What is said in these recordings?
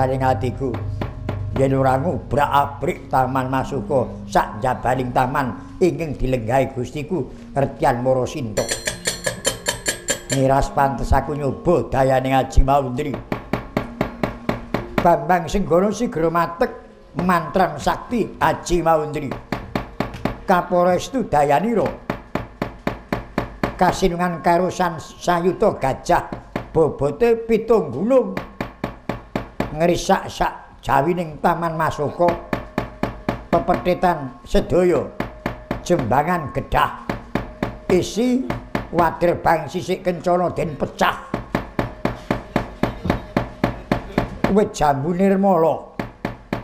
rasaning atiku yen ora ngobrak-abrik Taman Masuka sak jabaning taman ingkang dilenggahi Gustiku Rtyan Marasinta. Miras pantes aku nyoba dayane Aji Maundri. Bambang Senggana sigra matek mantran sakti Aji Maundri. Kaporestu dayanira kasinungan karo sayuta gajah bobote 7 gunung ngrisak sak jawining Taman Masuka pepethetan sedaya jembangan gedah isi waderbang sisik kencana den pecah wit jambu nirmala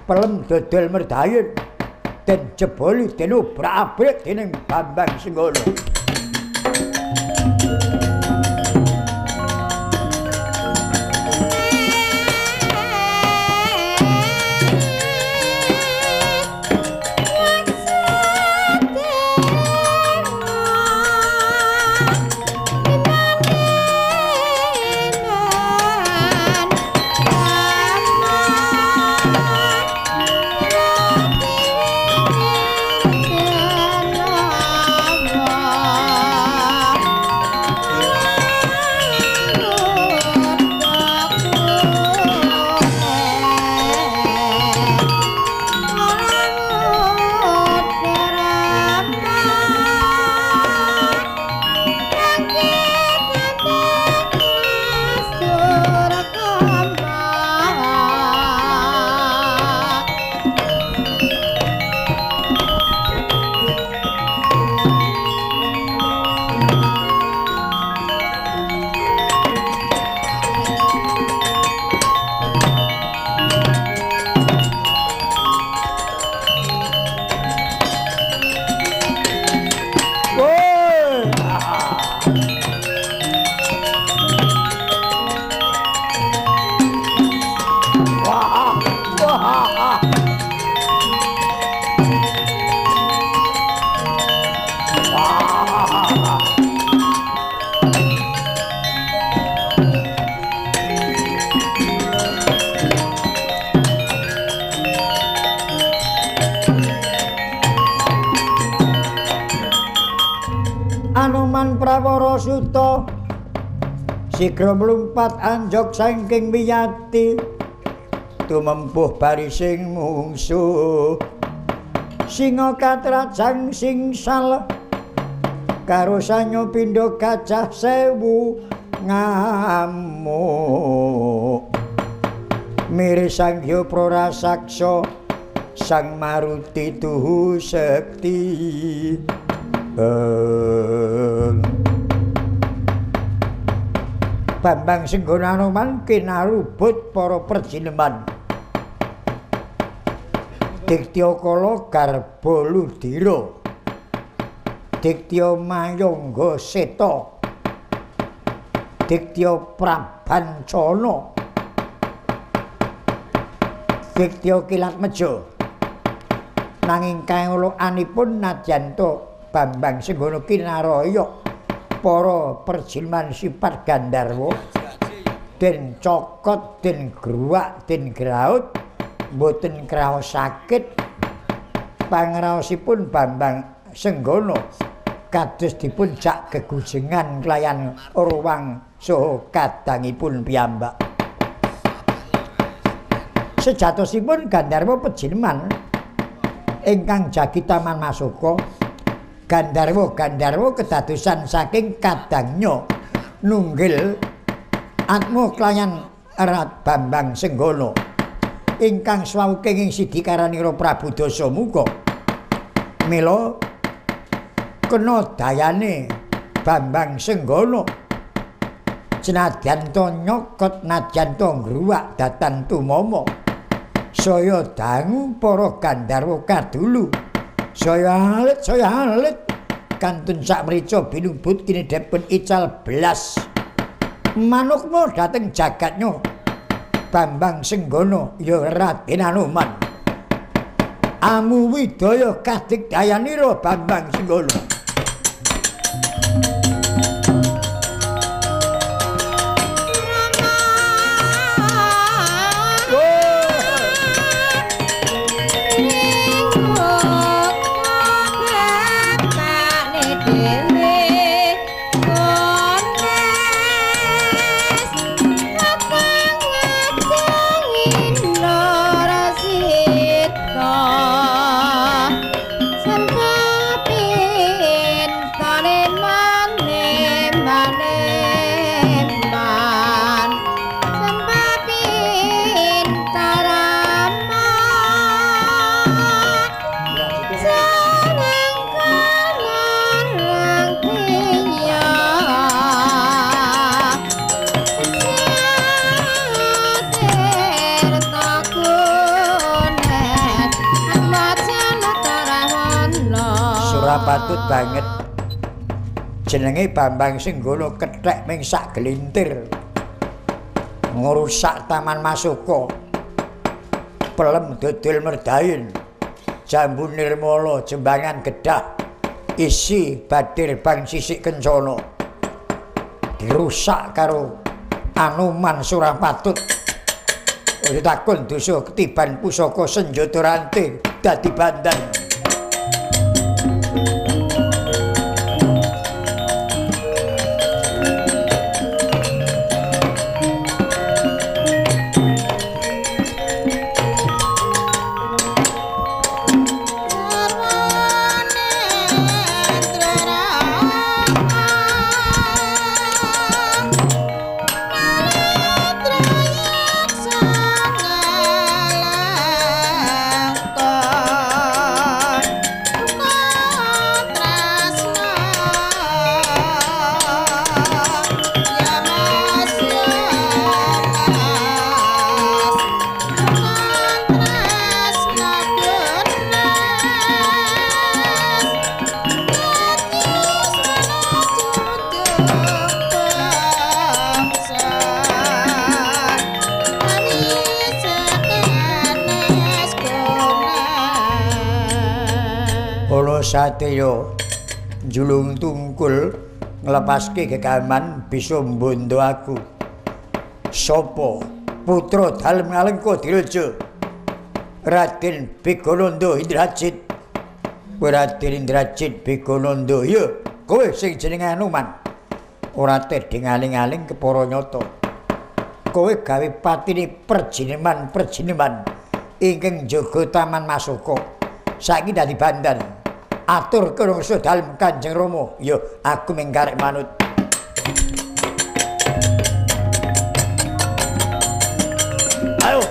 pelem dodol merdayen den jeboli den obrak-abrik dening Bambang Senggana. Anoman Prawara Suta sigra mlumpat anjog saking wiyati tumempuh barising mungsuh singa katrajang singsal karo sanyo pindha gajah 1000 ngamuk miris Sang Hyang Prarasaksa Sang Maruti tuhu sekti. Bambang Senggana Anoman kinarubut para perjineman Diktya Kala Garba Ludira Diktya Mayangga Seta Diktya Prabancana Diktya Kilatmeja. Nanging kaelokanipun nadyan ta Bambang Senggana kinaroyok para perjilman sifat Gandharwa den cokot den gruwak den graut mboten kraos sakit. Pangraosipun Bambang Senggana kados dipun jak gegujengan kelayan ruwang saha kadangipun piyambak. Sejatosipun Gandharwa pejilman ingkang jagi Taman Masuka. Gandharwa kedadosan saking kadangnya nunggil atma kelayan Rat Bambang Senggana ingkang swau kenging sidikaranira Prabu Dasamuka. Mila kena dayane Bambang Senggana senadyan ta nyokot nadyan ta ngruwak datan tumama saya dangu para Gandharwa kadulu. Saya alit kantun sak mrica binubut kinedhepun ical blas manukma dhateng jagatnya Bambang Senggana ya Raden Anoman. Amu widaya kadigdayanira Bambang Senggana. Ora patut banget. Jenenge Bambang Senggono kethek ming sak gelintir. Ngrusak Taman Masuka. Pelem dodol merdain. Jambu nirmala jembangan gedah. Isi badir bang sisik kencana. Dirusak karo Anoman Surapatut. Ora takon dosa ketiban pusaka senjata ranting dadi bandan. Sateyo njulung tungkul nglepaske gegaman bisa mbondo aku. Sapa putra dalem Ngalengka Direja? Raden Begananda Indrajit. Kowe Raden Indrajit Begananda, ya kowe sing jenenge Anoman. Ora tedheng aling-aling kepara nyata. Kowe gawe patine perjineman-perjineman ingkang njaga Taman Masuka. Saiki dadi bandan. Atur kerungsa dalem Kanjeng Rama. Ya, aku mung karek manut. Ayo.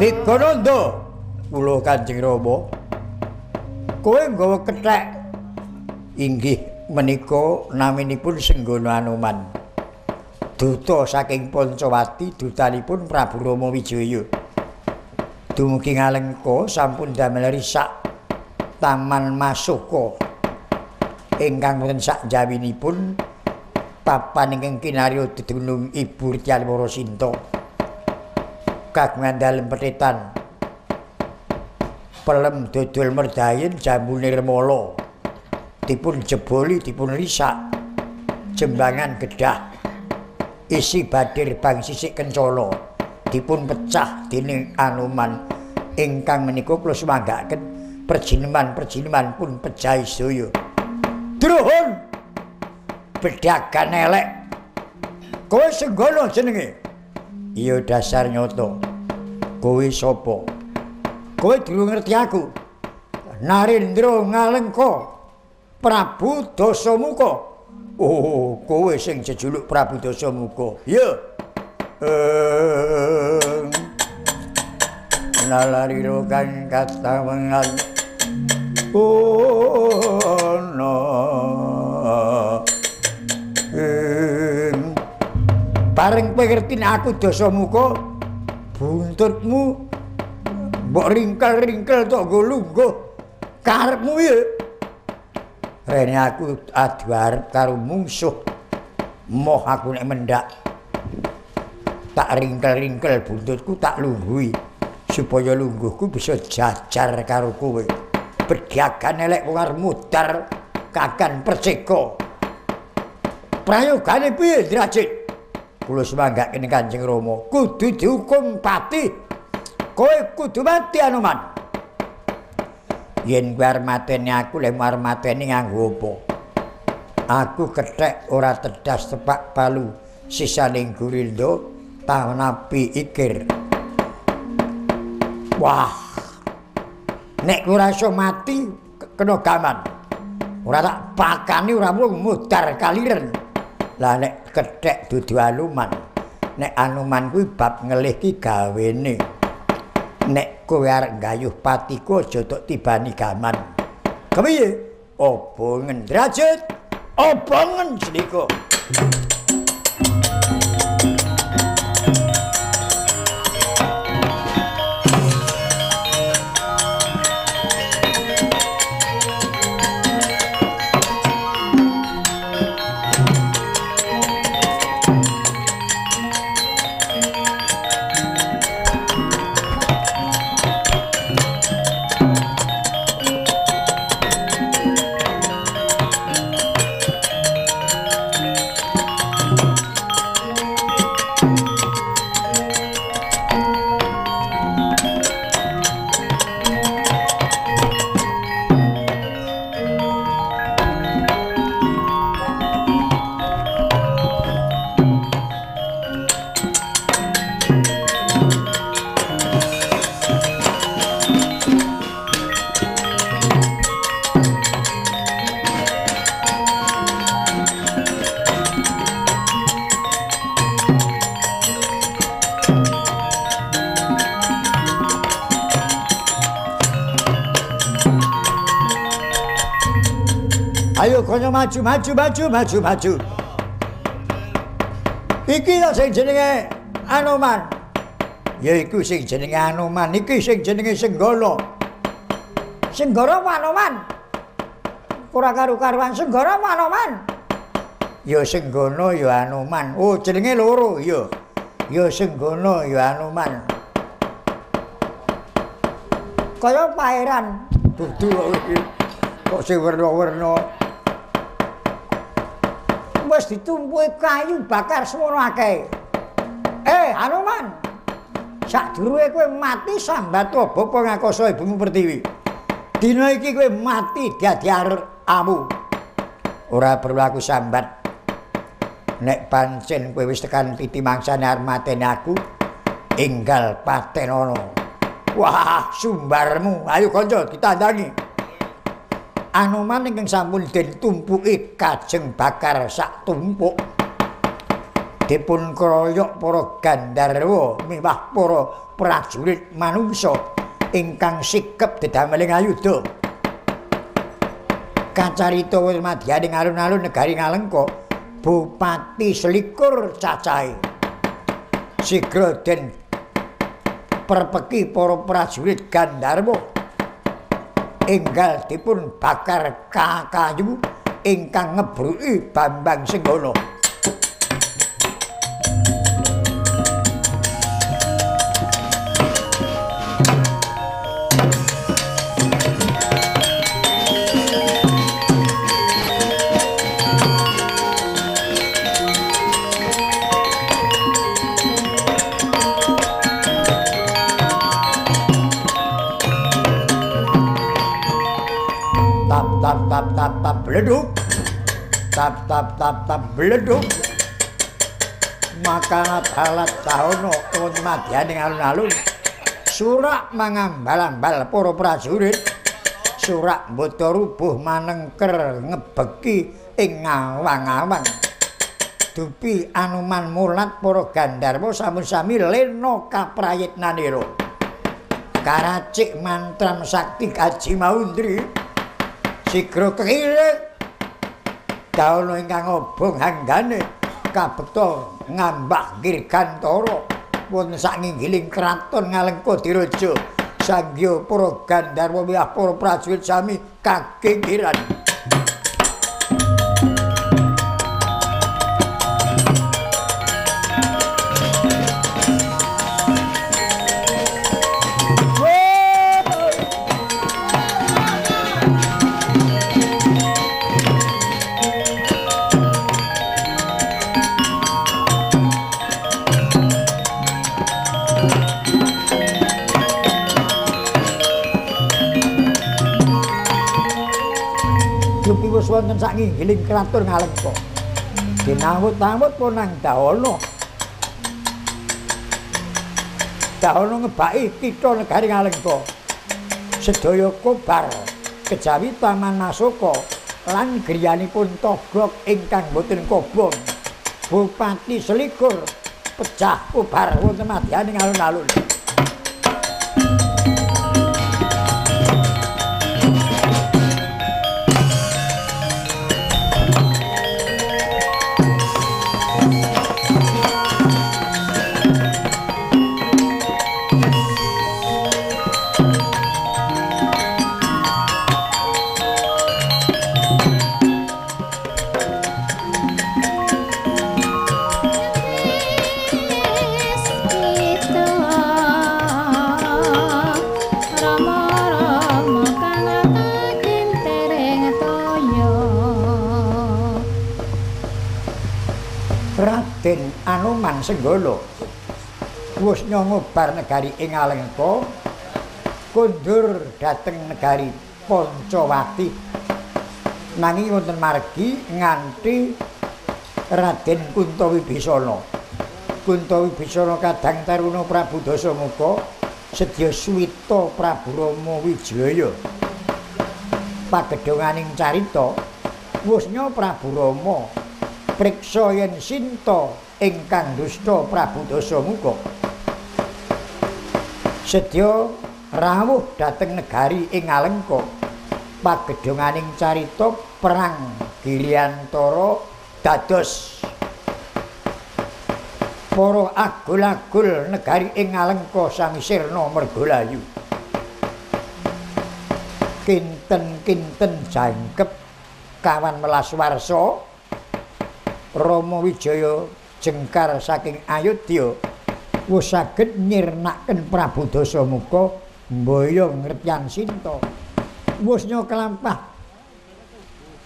Begananda, kula Kanjeng Rama. Kowe nggawa kethek. Inggih menika naminipun Senggono Anoman. Duta saking Pancawati, dutanipun Prabu Rama Wijaya. Dumugi Ngalengka sampun damel risak Taman Masuka. Ingkang wonten sakjawinipun papan ingkang kinarya dedunung Ibu Rtyan Warasinta. Kagungan dalem petetan pelem dodol merdayin jambu nirmala dipun jeboli dipun risak jembangan gedah isi badir bang sisik kencana dipun pecah dening Anoman ingkang menika kula sumanggaaken perjineman-perjineman pun pejahi sedaya. Druhun bedagan elek kowe Senggono jenenge. Iya dasar nyata. Kowe sapa? Kowe durung ngerti aku. Narendra Ngalengka, Prabu Dasamuka. Oh, kowe sing jejuluk Prabu Dasamuka. Iya. Nalarira kang katawengan. Ono. Bareng kowe ngerti nek aku Dasamuka, buntutmu mbok ringkel-ringkel tok nggo lungguh karepmu ya. Rene aku adu arep karo mungsuh. Moh aku nek mendak tak ringkel-ringkel buntutku tak lungguhi supaya lungguhku bisa jajar karo kowe. Bedagan elek wong arep mudar kakan perceka. Prayogane piye, Drajit? Kula sumanggaken Kanjeng Rama, kudu dihukum pati. Kowe kudu mati, Anoman. Yen kowe arep mateni aku, lek arep mateni nganggo apa? Aku kethek ora tedas tepak palu sisaning Gurilda tanapi ikir. Wah. Nek ora iso mati kena gaman. Ora tak pakani ora mung mudar kaliren. Lah nek kethek dudu Anoman. Nek Anoman kuwi bab ngelih ki gawene. Nek kowe arep nggayuh patiku aja tok tibani gaman. Kepiye? Obongen, Drajit. Obongen selika. Ayo kono maju maju maju maju maju. Iki lho sing jenenge Anoman. Ya iku sing jenenge Anoman, iki sing jenenge Senggala. Senggara apa Anoman? Ora karu-karuan Senggara apa Anoman? Ya Senggana ya Anoman. Oh jenenge loro ya. Ya Senggana ya Anoman. Kaya paeran dudu kok sing werna-werna. Wis ditumpuki kayu bakar semono akeh. Anoman. Sadurunge kowe mati sambat bapa ngakoso ibumu Pertiwi. Dina iki kowe mati dadi amu. Ora perlu aku sambat. Nek pancen kowe wis tekan titi mangsane arep mateni aku, enggal patenono. Wah, sumbarmu. Ayo kanca ditandangi. Anoman ingkang sampun den tumpuki kajeng bakar sak tumpuk. Dipun kroyok para gandharwa miwah para prajurit manungsa ingkang sikep dedameling ayuda. Kacarita wis madyaning alun-alun negari Ngalengka, bupati 21 cacahe. Sigra den perpeki para prajurit gandharwa. Enggal dipun bakar kakayu ingkang ngebruki Bambang Senggana. Tap tap tap tap bleduk. Tap tap tap tap bleduk. Maka alat tahono wonten madyaning alun-alun. Surak mangambal-ambal para prajurit. Surak mbata rubuh manengker ngebeki ing awang-awang. Dupi Anoman mulat para gandharwa sampun sami lena kaprayitnanira. Karacik mantram sakti Kaji Maundri. Sigra kekirik daono ingkang obong hanggane kabekta ngambah Girgantara wonten saknginggiling kraton Ngalengka Diraja sangya para gandharwa miwah para prajurit sami kaginggiran. wonten sak nginggiling kraton Ngalengka. Dinawut-awut ponang Dahana. Dahana ngebaki kitha negari Ngalengka. Sedaya kobar kejawi Taman Asoka lan griyanipun Togog ingkang boten kobong. Bupati selikur pecah kobar wonten madyaning alun-alun. Raden Anoman Senggala wis nyobar negari ing Alengka, kondur dhateng negari Pancawati. Nanging wonten margi nganti Raden Kuntawibisana. Kuntawibisana kadang taruna Prabu Dasamuka sedya suwita Prabu Rama Wijaya. Pagedhonganing carita wusnya Prabu Rama priksa yen sinta ingkang dusta Prabu Dasamuka. Sedya rawuh dhateng negari ing Alengka. Pagedhonganing carita perang Giriantara dados para agul-agul negari ing Alengka sami sirna mergolayu. Kinten-kinten jangkep kawan welas warsa Rama Wijaya jengkar saking Ayodya wis saged nyirnaken Prabu Dasamuka mboyong ngertian sinta. Wusnya kelampah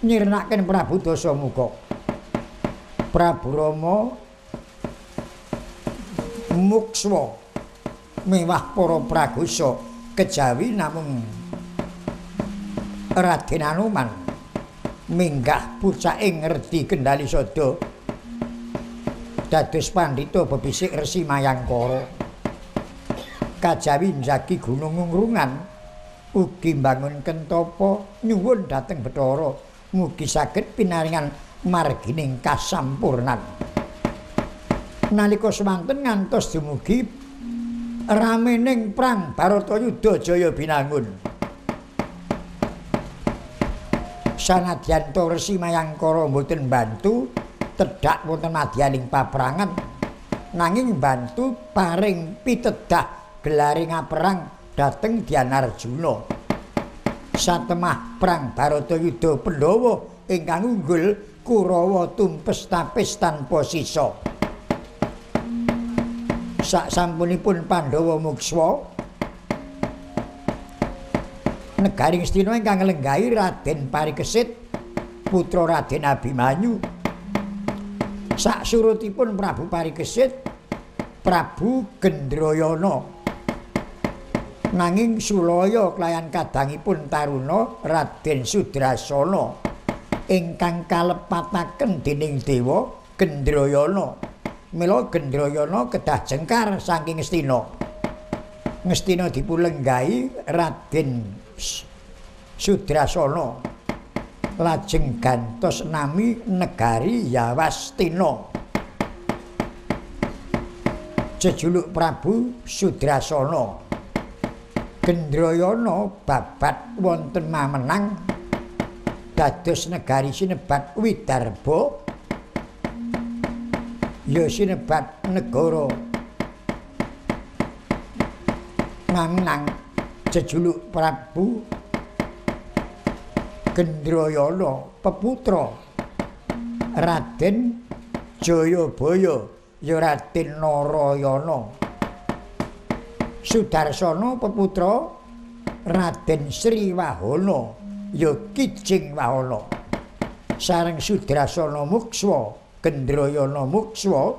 nyirnaken Prabu Dasamuka. Prabu Rama mukswa mewah para pragusa kejawi namung Raden Anoman minggah pucake ngerti kendali sada dados pandhita bebisik Resi Mayangkara. Kajawi njagi gunung Ngrungan ugi mbangun kentapa nyuwun dhateng Bathara mugi saged pinaringan margining kasampurnan. Nalika semanten ngantos dumugi ramening perang Baratayuda Jaya Binangun. Sanadyan ta Resi Mayangkara mboten mbantu tedhak wonten madyaning paprangan, nanging mbantu paring pitedah gelaring perang dhateng Dyanarjuna. Satemah perang Baratayuda Pandhawa ingkang unggul Kurawa tumpes tapis tanpa sisa. Sak sampunipun Pandhawa mukswa, negari Ngastina ingkang nglenggahi Raden Parikesit putra Raden Abimanyu. Sak surutipun Prabu Parikesit Prabu Gendrayana. Nanging sulaya kelayan kadangipun taruna Raden Sudrasana ingkang kalepataken dening Dewa Gendrayana. Mila Gendrayana kedah jengkar saking Ngastina. Ngastina dipunlenggahi Raden Sudrasana lajeng gantos nami negari Yawastina. Jejuluk Prabu Sudrasana. Gendrayana babat wonten mamenang dados negari sinebat Widarba, ya sinebat negara mamenang. Jejuluk Prabu Gendrayana peputra Raden Jayabaya ya Raden Narayana. Sudarsana peputra Raden Sriwahana ya Kijing Wahana. Sareng Sudrasana mukswa, Gendrayana mukswa,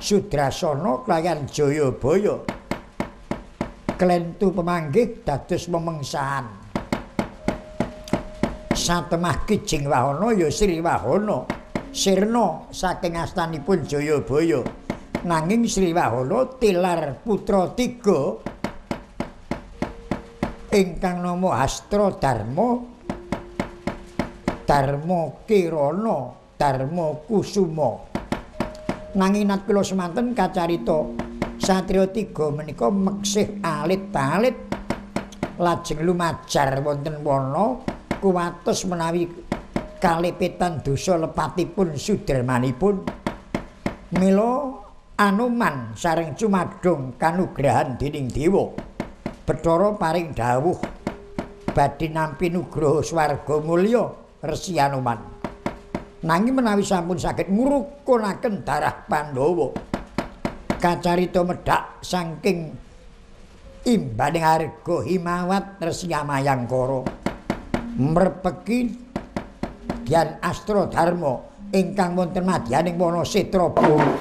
Sudrasana kelayan Jayabaya. Klentu pemanggih dados memengsahan. Satemah Kijing Wahana ya Sri Wahana sirna saking astanipun Jayabaya. Nanging Sri Wahana tilar putra tiga ingkang nama Astra Dharma, Dharma Kirana, Dharma Kusuma. Nanging natkala semanten kacarita satriya tiga menika meksih alit-alit lajeng lumajar wonten wana kuwatos menawi kalepetan dosa lepatipun sudermanipun. Mila Anoman sareng cumadung kanugrahan dening dewa Bathara paring dawuh badhe nampi nugraha swarga mulya Resi Anoman. Nanging menawi sampun saged ngrukunaken darah Pandhawa, kacarita medhak saking imbaning harga Himawat Resi Mayangkara mrepeki Dyan Astra Dharma ingkang wonten madyaning wana Setrapura.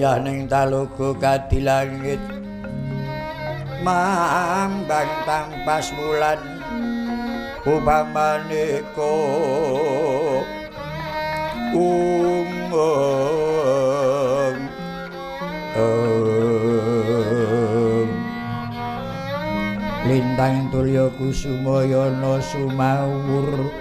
Yahning talaga kadilangit mambang tampas wulan upamane ko lintang tulya kusumayana sumawur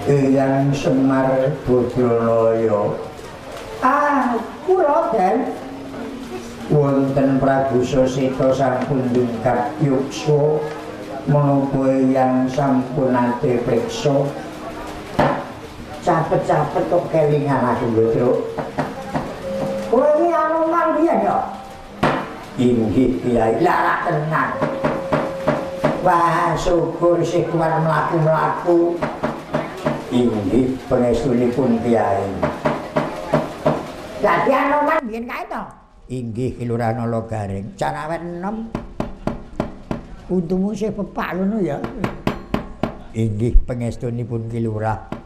Eyang Semar Badranaya. Ah, kula Den. Wonten Prabu Sasita sampun dungkap yuksa menapa eyang sampun nate priksa. Capet-capet kok kelingan aku Petruk. Kowe iki Anoman piye ya? Inggih Kyai, lah tenan. Wah, syukur sih kuat mlaku-mlaku. Inggih pangestunipun Kyai. Dadi Anoman biyen kae to? Inggih Ki Lurah Nala Gareng. Jan awet enom. Untumu isih pepak ngono ya. Inggih pangestunipun Ki Lurah.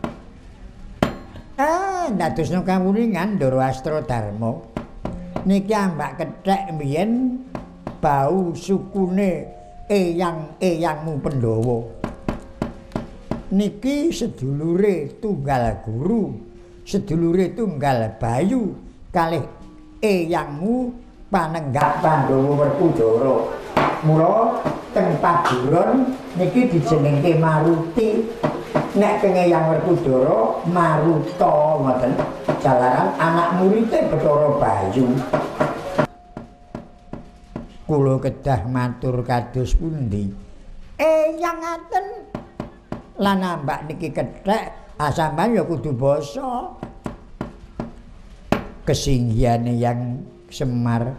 Ah, ndadosna kawuningan Ndara Astra Dharma. Niki ambak kethek mbiyen bau sukune eyang-eyangmu Pandhawa. Niki sedulure tunggal guru, sedulure tunggal bayu kalih eyangmu panenggak Pandhawa Werkudara. Mula teng Paduron niki dijenengke Maruti. Nek teng Eyang Werkudara Maruta ngoten. Jalaran anak murite Bathara Bayu. Kula kedah matur kados pundi? Eyang ngaten. Lan ambak niki kethek, sampeyan ya kudu basa. Kesinggihane Yang Semar,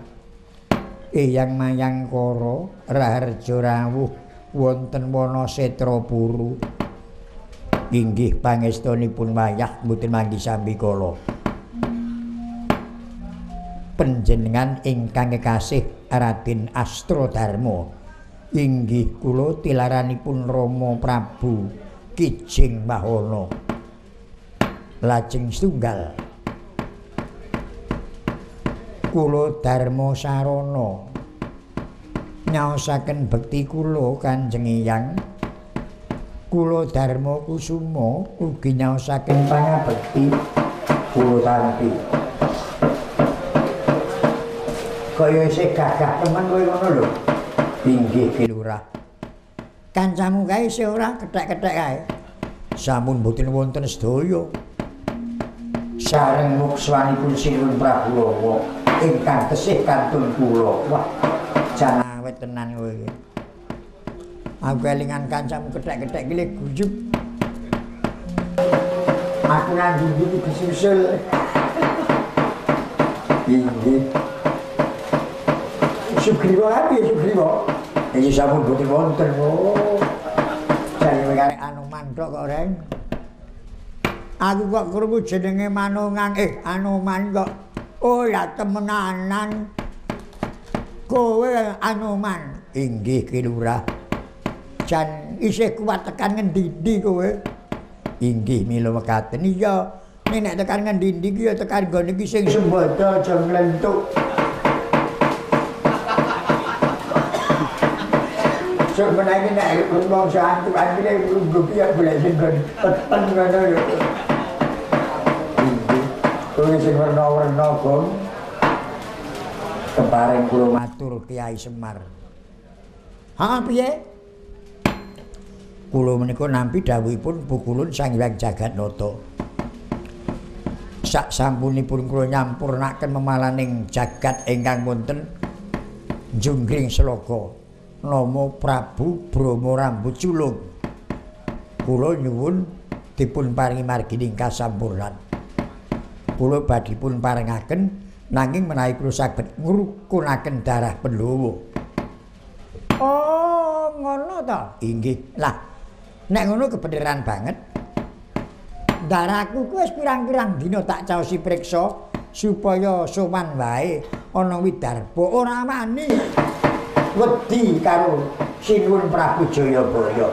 Eyang Mayangkara raharja rawuh wonten wana Setrapuru. Inggih pangestunipun wayah mboten manggi sambikala. Panjenengan ingkang kekasih Raden Astra Dharma, inggih kula tilaranipun Rama Prabu Kijing Wahana. Lajeng setunggal kula Dharma Sarana nyaosaken bekti kula Kanjeng Eyang. Kula Dharma Kusuma ugi nyaosaken pangabekti kula tampi. Kaya isih gagah temen kowe ngono lho. Inggih Ki Lurah. Kancamu kae isih ora kethek-kethek kae. Sampun mboten wonten sedaya. Sareng mukswanipun Sinuwun Prabu Lawa ingkang tesih kantun kula. Wah, jan awet tenan kowe iki. Aku kelingan kancamu kethek-kethek iki guyub. Aku nang ndi iki disusul. Inggih. Sugriwa piye Sugriwa? Iki sampun boten wonten. Oh. Jane karek Anoman tok kok, Reng. Aku kok krungu jenenge Manongan, Anoman kok. Oh ya temenanan. Kowe Anoman. Inggih Ki Lurah. Jan isih kuat tekan ngendi-endi kowe. Inggih mila mekaten. Iya, nek tekan ngendi-endi ki ya tekan nggone iki sing sembada aja nglentuk. Sok menawi nek wong santu antine lungguh ki ya golek sing nggon peten ngono ya. Inggih. Kowe sing werna-werna, Gong. Kepareng kula matur Kyai Semar. Ha piye? Kula menika nampi dawuhipun Pukulun Sang Hyang Jagatnata. Sak sampunipun kula nyampurnaken memalaning jagat ingkang wonten Junggring Sloka nama Prabu Brama Rambut Culung. Kula nyuwun dipun paringi margining kasampurnan. Kula badhe pun parengaken nanging menawi kula saged ngrukunaken darah Pandhawa. Oh, ngono ta? Inggih. Lah, nek ngono kebeneran banget. Darahku ku wis pirang-pirang dina tak caosi priksa supaya sowan wae ana Widarba ora wani. Wedi karo Sinuwun Prabu Jayabaya.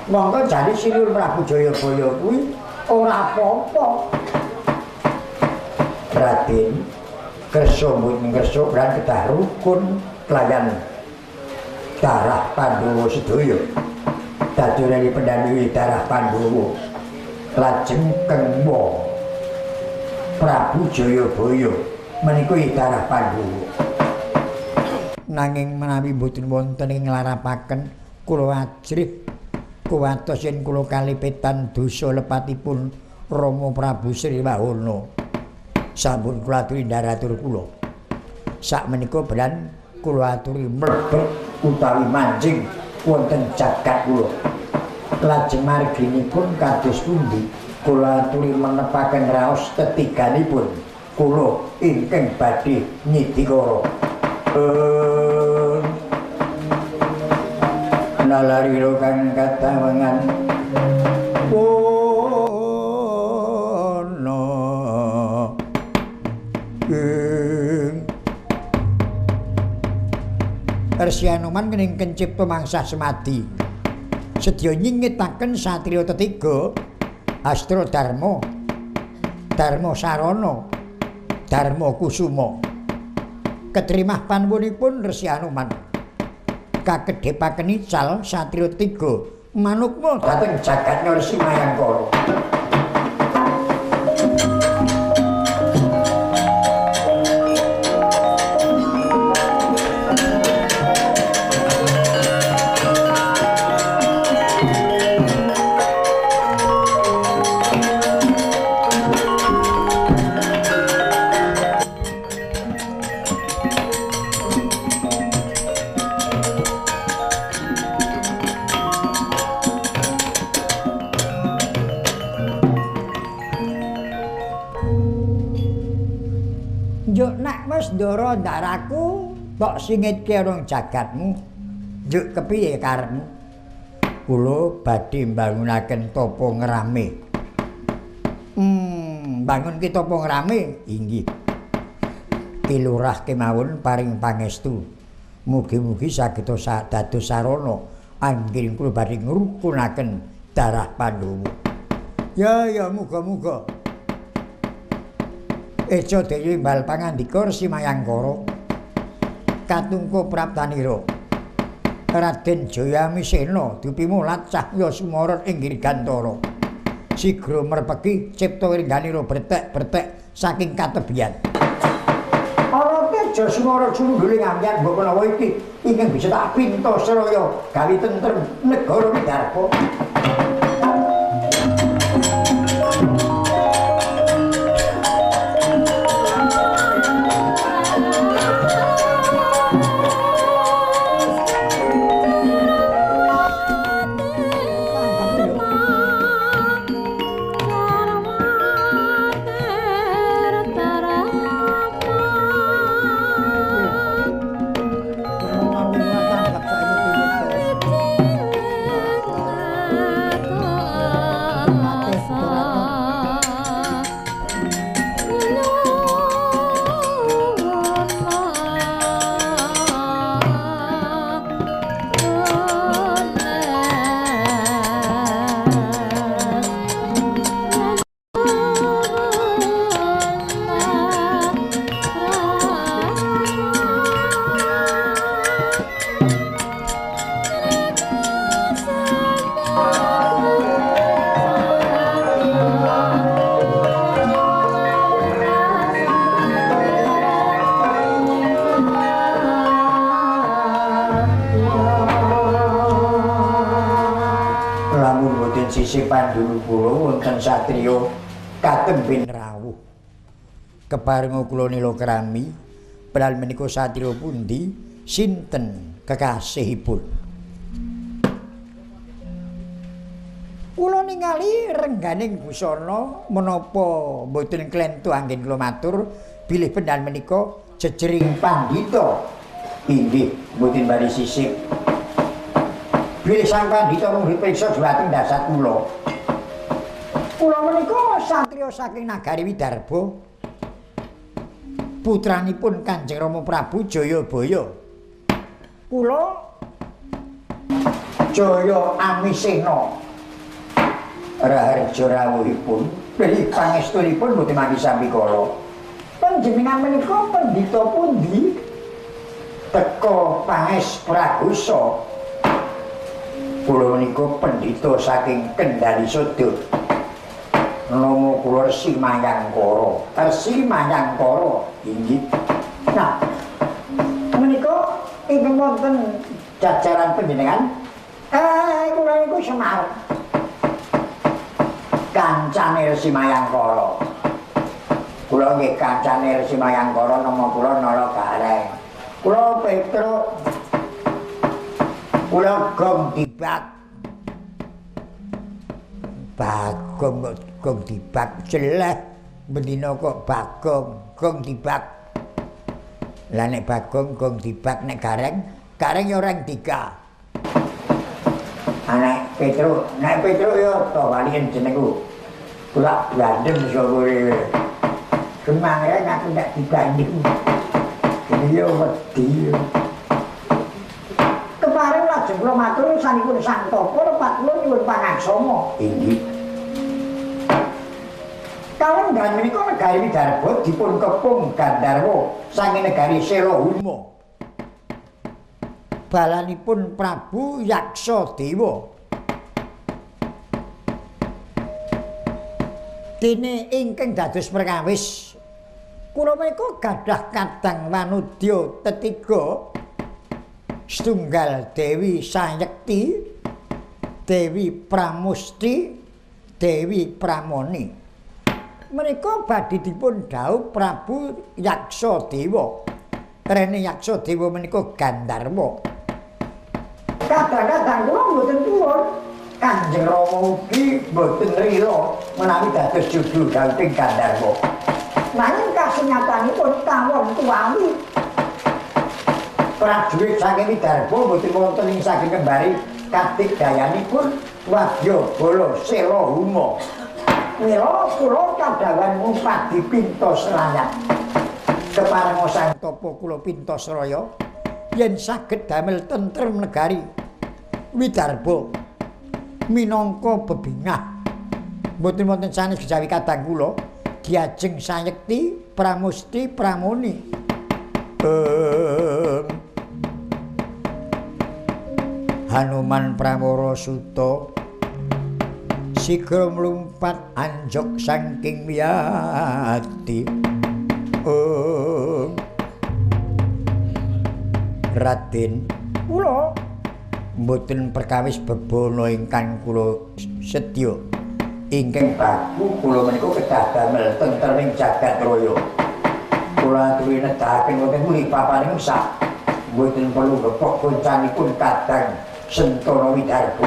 Monggo jane Sinuwun Prabu Jayabaya kuwi ora apa-apa. Raden kersa mboten kersa lan kedah rukun kelayan darah Pandhawa sedaya. Dadurane pendhawi darah Pandhawa lajeng kengwa Prabu Jayabaya menika darah Pandhawa. Nanging menawi mboten wonten ing nglarapaken kula ajrih kuwatos yen kula kalipetan dosa lepatipun Rama Prabu Sri Wahana. Sampun kula aturi ndaratur kula. Sak menika beran kula aturi mlebet utawi manjing wonten jagat kula. Lajeng marginipun kados pundi kula aturi menepaken raos tetiganipun kula ingkang badhe nyidikara. Nalarira kang katawengan wana ing Resi Anoman kening kencipta mangsah semadi. Sedya nyingitaken satriya tetiga Astra Dharma, Dharma Sarana, Dharma Kusuma. Ketrimah panuwunipun Resi Anoman. Kakedhepaken ical satriya tiga manukma dhateng jagat Resi Mayangkara. Ndara ndaraku tok singitke rong jagatmu. Njuk kepiye karepmu? Kula badhe mbangunaken tapa ngrame. Bangunke tapa ngrame? Inggih. Ki lurah kemawon paring pangestu. Mugi-mugi saged dados sarana anggen kula badhe ngrukunaken darah Pandhawa. Ya ya muga-muga. Eca Dewi imbal pangandika Resi Mayangkara katungku praptanira Raden Jayamisena dupimulat cahya sumara ing Girgantara sigra merpeki cipta ringganira bertek-bertek saking katebian. Ana teja sumara sundule ngampian mbok menawa iki ingkang bisa tak pinta seraya gawe tentrem negara Widarpa. Pandulu kula wonten satriya katemben rawuh. Keparenga kula nila krami, padahal menika satriya pundi, sinten kekasihipun? Kula ningali rengganing busana menapa mboten klentu anggen kula matur bilih pendhan menika jejering pandhita. Inggih, mboten bari sisip. Bilih sang pandhita mung dipriksa dhumateng dasar kula. Kula menika satriya saking nagari Widarba. Putranipun Kanjeng Rama Prabu Jayabaya. Kula Jaya Amisena. Raharja rawuhipun, bilih pangestunipun mboten mangki sambikala. Panjenengan menika pendhita pundi? Teka panges Pragosa. Kula menika pendhita saking Kendali Sada. Nama kula Resi Mayangkara. Resi Mayangkara inggih. Nah, menika ingkang wonten jajaran panjenengan kula niku Semar. Kancane Resi Mayangkara. Kula nggih kancane Resi Mayangkara, nama kula Nala Gareng. Kula Petruk. Kula gong dibak. Bagong kok gong dibak jeleh bendina kok bagong gong dibak. Lah nek bagong gong dibak nek gareng, gareng ya orang tiga. Nek Petruk, nek Petruk ya to waliken jenengku. Kula blandem iso kowe. Semangreng aku nek dibanding. Iya wedi. Lajeng kula matur sanipun Sang Tapa lepat kula nyuwun pangaksama. Inggih. Kalenggan menika negari Widarba dipun kepung Gandharwa saking negari Selahuma. Balanipun Prabu Yaksa Dewa. Dene ingkang dados perkawis kula menika gadah kadang manudya tetiga setunggal Dewi Sayekti, Dewi Pramusti, Dewi Pramoni. Menika badhe dipun dhawuh Prabu Yaksa Dewa. Rene Yaksa Dewa menika Gandharwa. Kadang-kadang kula mboten purun. Kanjeng Rama ugi mboten rila menawi dados judul dhawuhing Gandharwa. Nanging kasunyatanipun kawon tuwawi prajurit saking Widarba mboten wonten ing saking kembari kadigdayanipun wadya bala Selahuma. Mila kula kadhawan ngupadi pintos raya. Keparenga Sang Tapa kula pintos raya yen saged damel tentrem negari Widarba minangka bebingah. Mboten wonten sanes kejawi kadang kula diajeng Sayekti, Pramusti, Pramoni. Hanuman Pramara Suta sigra mlumpat anjok saking wiyati. Raden, kula mboten perkawis bebana ingkang kula sedya. Ingkang baku kula menika kedah damel tentreming jagat raya. Kula aturi nedahaken wonten pundi papaning sak. Mboten perlu gepok koncanipun kadang Sentana Widarba.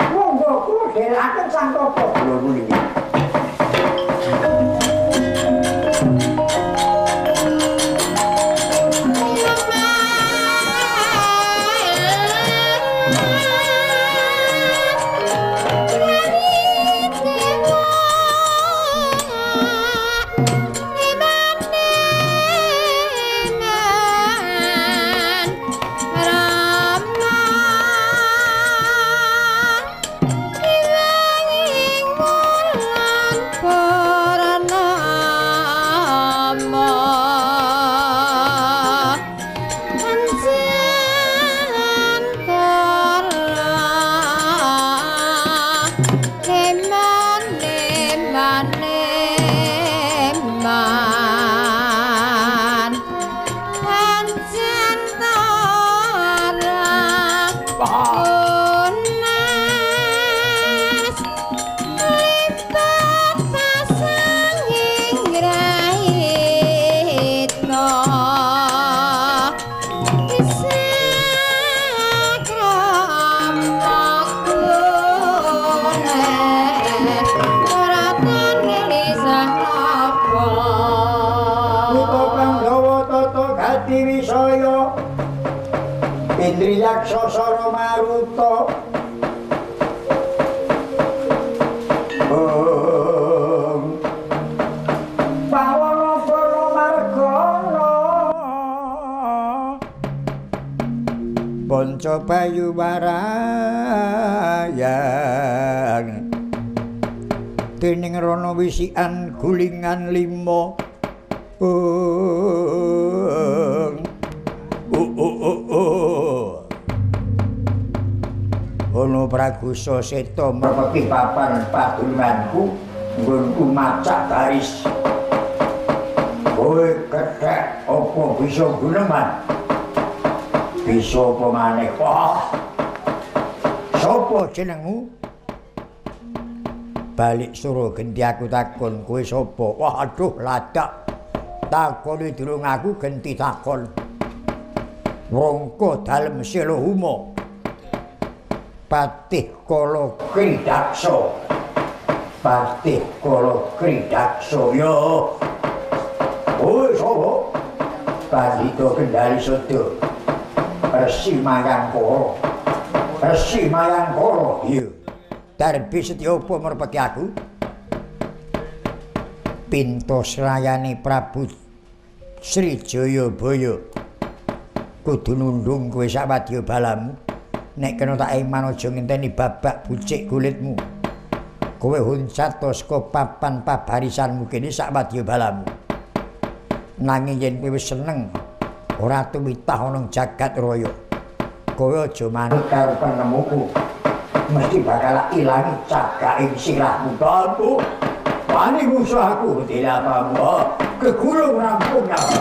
Monggo kula dherekaken Sang Tapa kula nuli. Indriyaksa Sara Maruta. Pawana bala margana Panca Bayu Warayang dening rana wisikan gulingan lima. Ana Pragusa Seta mrepeki papan padununganku nggonku macak baris. Kowe kethek apa bisa guneman? Bisa apa maneh? Wah. Sopo jenengmu? Balik sura genti aku takon kowe sapa? Wah aduh ladak. Takone durung aku genti takon. Wrongko dalem Selahuma. Patih Kala Kridaksa. Patih Kala Kridaksa ya. Kowe sapa? Pandhita Kendali Sada. Resi Mayangkara. Resi Mayangkara. Iya. Darbi setya apa mrepeki aku? Pinto srayane Prabu Sri Jayabaya. Kudu nundung kowe sak wadya balamu. Nek kena tak iman aja ngenteni babak bucik kulitmu. Kowe huncat saka papan pabarisanmu kene sak wadyabalamu. Nanging yen kowe wis seneng ora tuwitah ana jagat raya. Kowe aja manut karo penemuku. Mesti bakal ilang cagake sirahmu. Tantu wani musuh aku dilapamu. Kegulung rampung nyawa.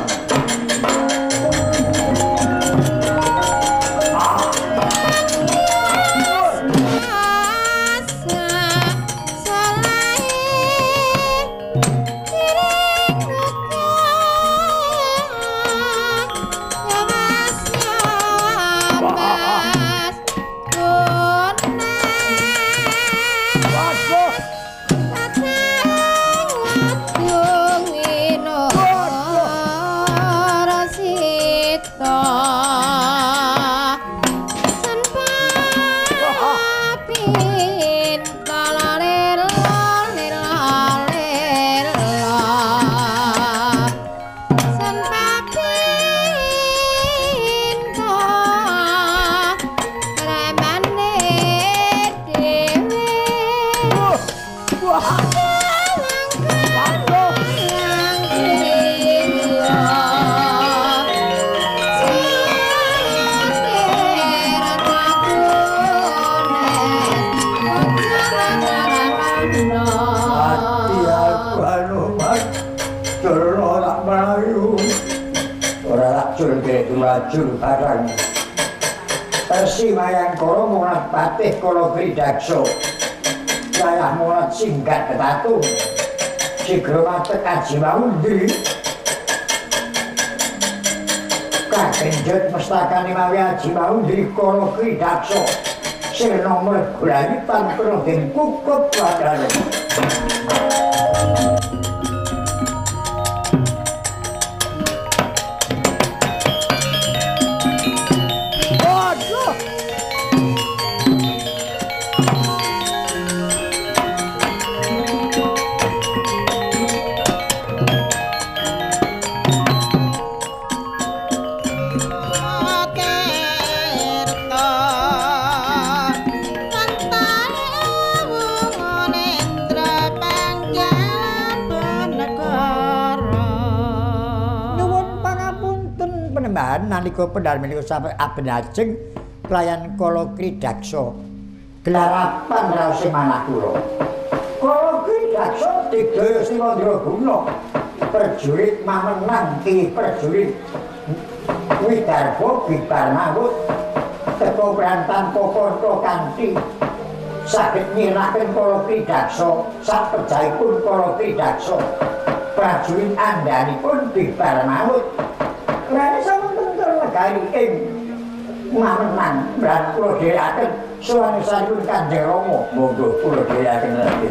Lajur barang Persi Mayangkara monat patih kala Kridaksa wayah monat singgat ketatung sigra matek aji maundri kagenjot mestakane mawi aji maundri kala Kridaksa sirna mergulani tanpa den kukup wadane. Nalika pendhar menika sampe abenajeng kelayan Kala Kridaksa gelarapan raose manah kula. Kala Kridaksa digdaya Sri Mandraguna prajurit mamenang ki prajurit Widarba bibar mawut teka prantan kanca kanthi saged nyiraken Kala Kridaksa sak pejahipun Kala Kridaksa prajurit andhanipun bibar mawut. Rane sampun tentrem negari ing mamenang lan kula dherekaken sowan-sowanipun Kanjeng Rama. Monggo kula dherekaken lagi.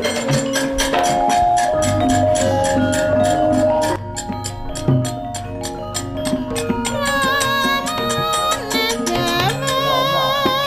Apa?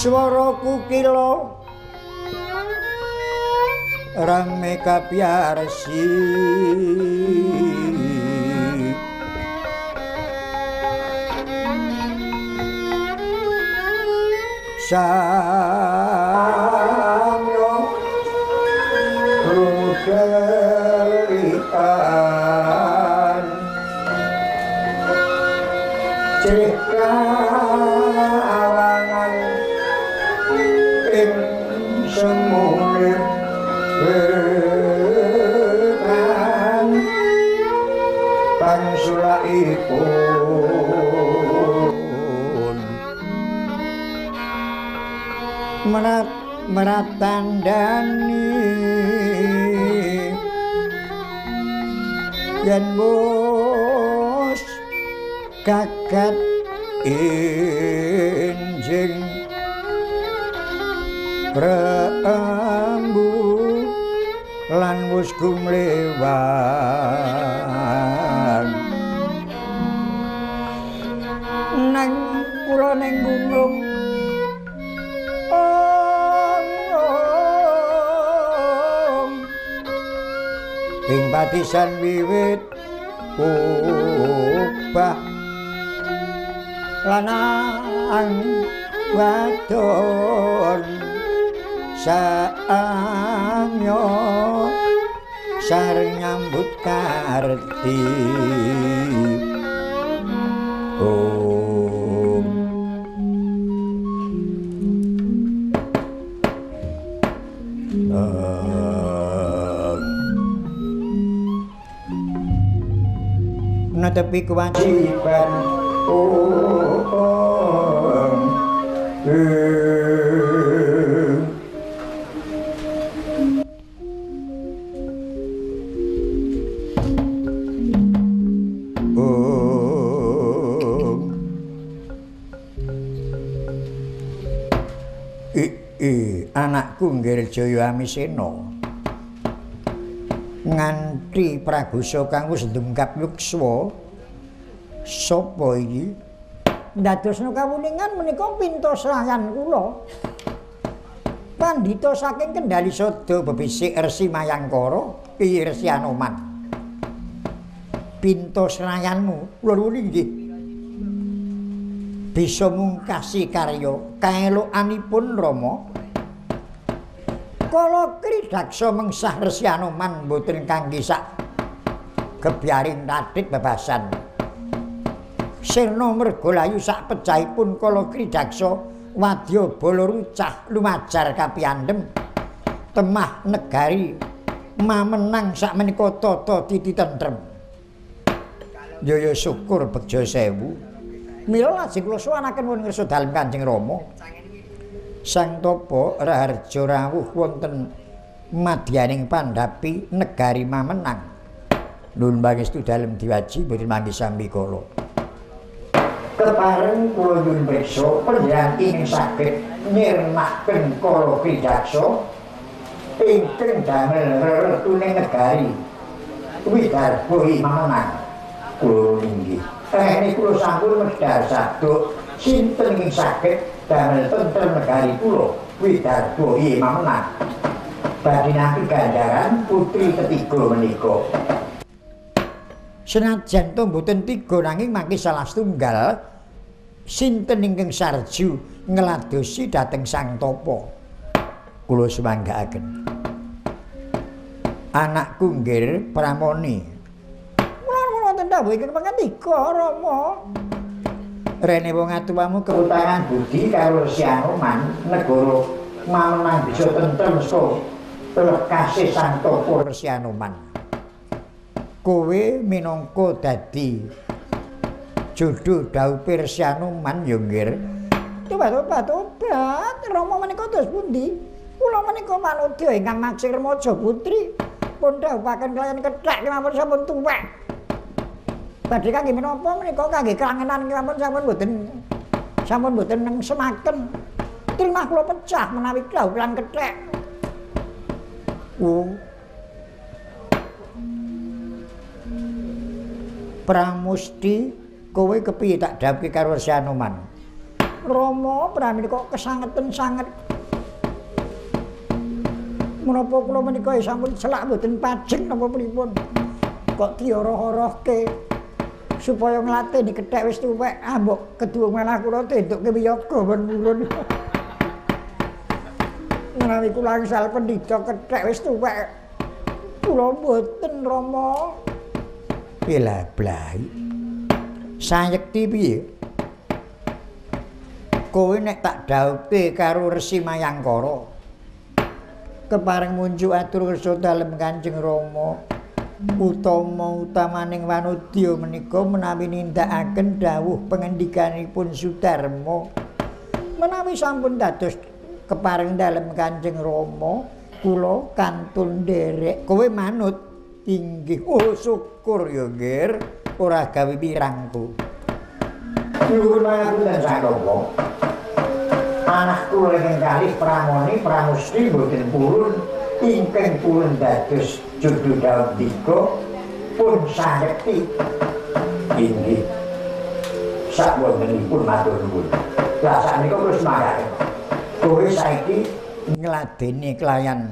Swara kukila rame kabyarsi samyo rudelian crih kawangan ing semune wetan pangsulaipun merat meratandani yen bos kaget injing rembu lan wus gumlewan nang kula ning gunung ing patisan wiwit obah lanang wadon saamyo sareng nyambut karti. Om netepi kewajiban. Om anakku Nggir Jaya Amisena nganti pragosa kang wis ndungkap yuswa sapa iki ndadosna kawuningan menika pinta srayan kula pandhita saking Kendali Sada bebisik Resi Mayangkara Ki Resi Anoman. Pinta srayanmu kula nuwun inggih bisa mungkasi karya kaelokanipun Rama. Kala Kridaksa mengsah Resi Anoman mboten kangge sak gebyaring tathik bebasan. Sirna mergolayu sak pecahipun kala Kridaksa wadya bala rucah lumajar kapiyandhem temah negari mamenang sak menika tata titi tentrem. Jaya syukur begja sewu. Mila lajeng kula suwanaken wonten ngarsa dalem Kanjeng Rama. Sang Tapa Raharja rawuh wonten madyaning pandhapi negari mamenang. Nuwun pangestu dalem diwaji boten mangke sambikala. Kepareng kula nyuwun priksa panjenengan ingkang saged nirnaken kala Kridaksa ingkang damel rertuning negari Widarba mamenang. Kula inggih. Rehne kula sampun medhar saduk sinten ingkang saged damel tentrem negari kula Widarba mamenang. Badhe nampi ganjaran putri ketiga menika. Senajan to mboten tiga nanging mangke salah setunggal sinten ingkang sarju ngladosi dhateng Sang Tapa. Kula sumanggaaken. Anakku Nggir Pramoni. Kula wonten dawuh ingkang pangandika Rama. Rene wong atuwamu keutangan budi karo Resi Anoman negara mamenang bisa tentrem saka lekase Sang Tapa Resi Anoman. Kowe minangka dadi jodho dhawuhe Resi Anoman ya Nggir. Tobat tobat Rama menika terus pundi? Kula menika manudya ingkang naksir remaja putri pun dhawuhaken kaliyan kethek kemawon sampun tuwek. Badhe kangge menapa menika kangge krangenan kemawon sampun mboten nengsemaken. Trimah kula pecah menawi dhawuh lan kethek. Oh. Pramusti kowe kepiye tak dhawuhke karo Resi Anoman? Rama pramila kok kesangeten sanget. Menapa kula menika sampun selak mboten pajeng napa pripun? Kok dioroh-orohke supaya nglateni kethek wis tuwek, ambok keduwung malah kula tentuke wiyaga pun purun. Menawi kula angsal pendhita kethek wis tuwek, kula mboten Rama. Pilah blai. Sayekti piye? Kowe nek tak dhawuhke karo Resi Mayangkara kepareng munjuk atur kersa dalem Kanjeng Rama, utama utamaning wanodya menika menawi nindakaken dawuh pengendikanipun Sudarma. Menawi sampun dados kepareng dalem Kanjeng Rama, kula kantun nderek. Kowe manut? Inggih. Oh syukur ya, Nggir, ora gawe pirangku. Nyuwun pangapunten sakapa. Anak kula ingkang kalih pramoni pramusti mboten purun, ingkang purun dados judhu daun tiga pun sayekti. Inggih. Sakwontenipun matur nuwun. Lah sakmenika terus mangke. Kowe saiki ngladeni kelayan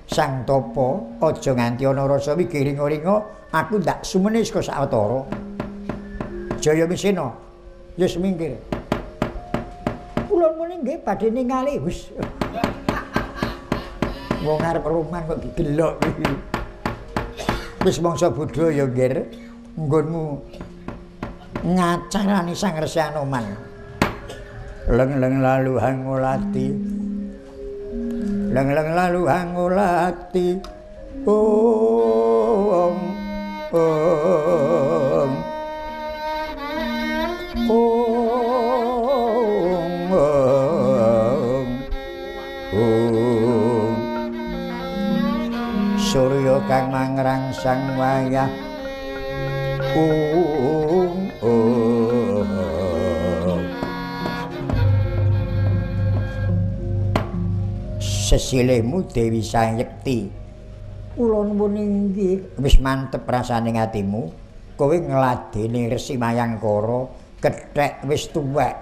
Sang Tapa, aja nganti ana rasa wigiringa-ringa, aku ndak sumene saka sawetara. Jaya Misena, wis minggir. Kula muni nggih badhe ningali wis. Wong arep roman kok didelok iki. Wis mangsa bodho ya, Nggir. Nggonmu ngacarani Sang Resi Anoman. Leng-leng lalu hangulati. Leng-leng lalu hangulati. Ong ong. Ong ong. Ong. Surya kang mangrangsang wayah. Ong ong. Sesilihmu Dewi Sayekti. Kula nuwun inggih. Wis mantep rasane atimu. Kowe ngladeni Resi Mayangkara kethek wis tuwek.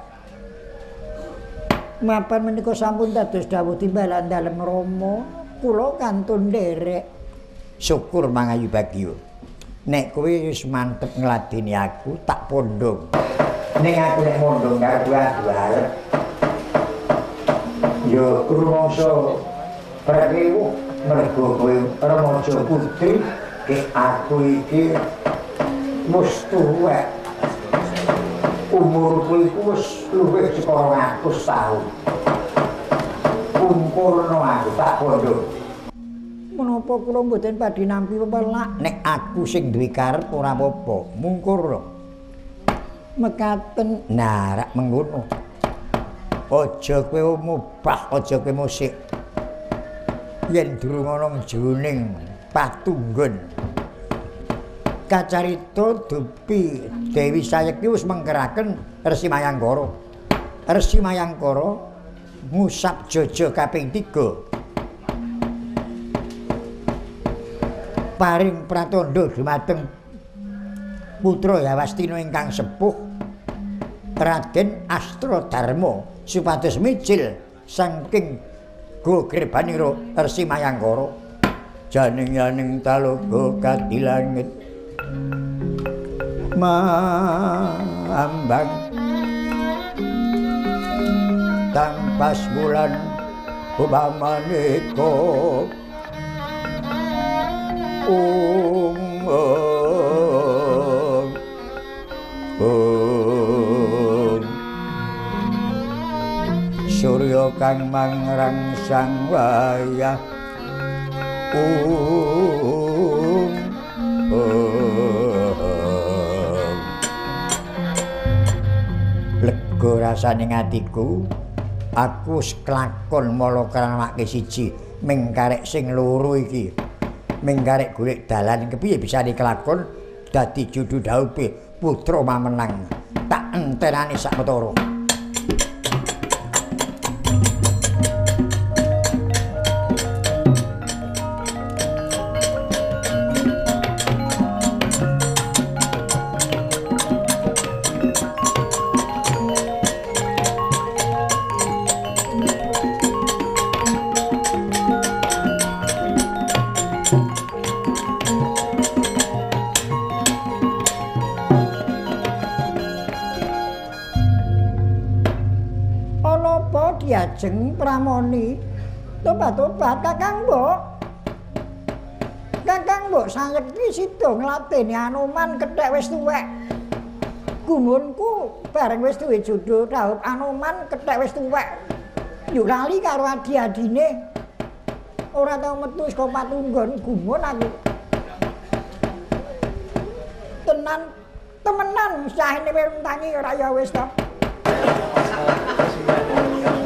Mapan menika sampun dados dawuh timbalan dalem Rama, kula kantun nderek. Syukur mangayu bagya. Nek kowe wis mantep ngladeni aku, tak pondhong. Ning aku nek mondhong karo kowe arep ya rumangsa prekewu mergo kowe remaja putri, aku iki wis tuwek. Umurku iku wis luwih saka 200 taun. Kumpulno aku tak pondhong. Menapa kula mboten badhe nampi pepelak? Nek aku sing duwe karep ora apa-apa, mungkur. Mekaten. Nah, rak mengkono. Aja kowe mubah, aja kowe musik. Yen durung ana jroning patunggon. Kacarita dupi Dewi Sayekti wis mengkeraken Resi Mayangkara. Resi Mayangkara ngusap jaja kaping 3. Paring pratandha dumateng putra Yawastina ingkang sepuh Raden Astradharma supados mijil saking gogrebanira Resi Mayangkara. Janing-janing talaga kadilangit mambang tampas bulan upamaneka. Ong ong ong. Surya kang mangrangsang wayah. Ong ong. Lega rasane atiku, aku wis kelakon mala kramake siji ming karek sing loro iki. Ming karek golek dalan kepiye bisa dikelakon dadi judhu daupe putra mamenang. Tak entenani sawetara. Jajeng Pramoni. Tobat-tobat Kakang Mbok. Kakang Mbok Sayekti sida ngladeni Anoman kethek wis tuwek. Gumunku bareng wis duwe jodho dhaup Anoman kethek wis tuwek. Yo lali karo adi-adine. Ora tau metu saka patunggon gumun aku. Tenan temenan sahene wis tangi ora ya wis to.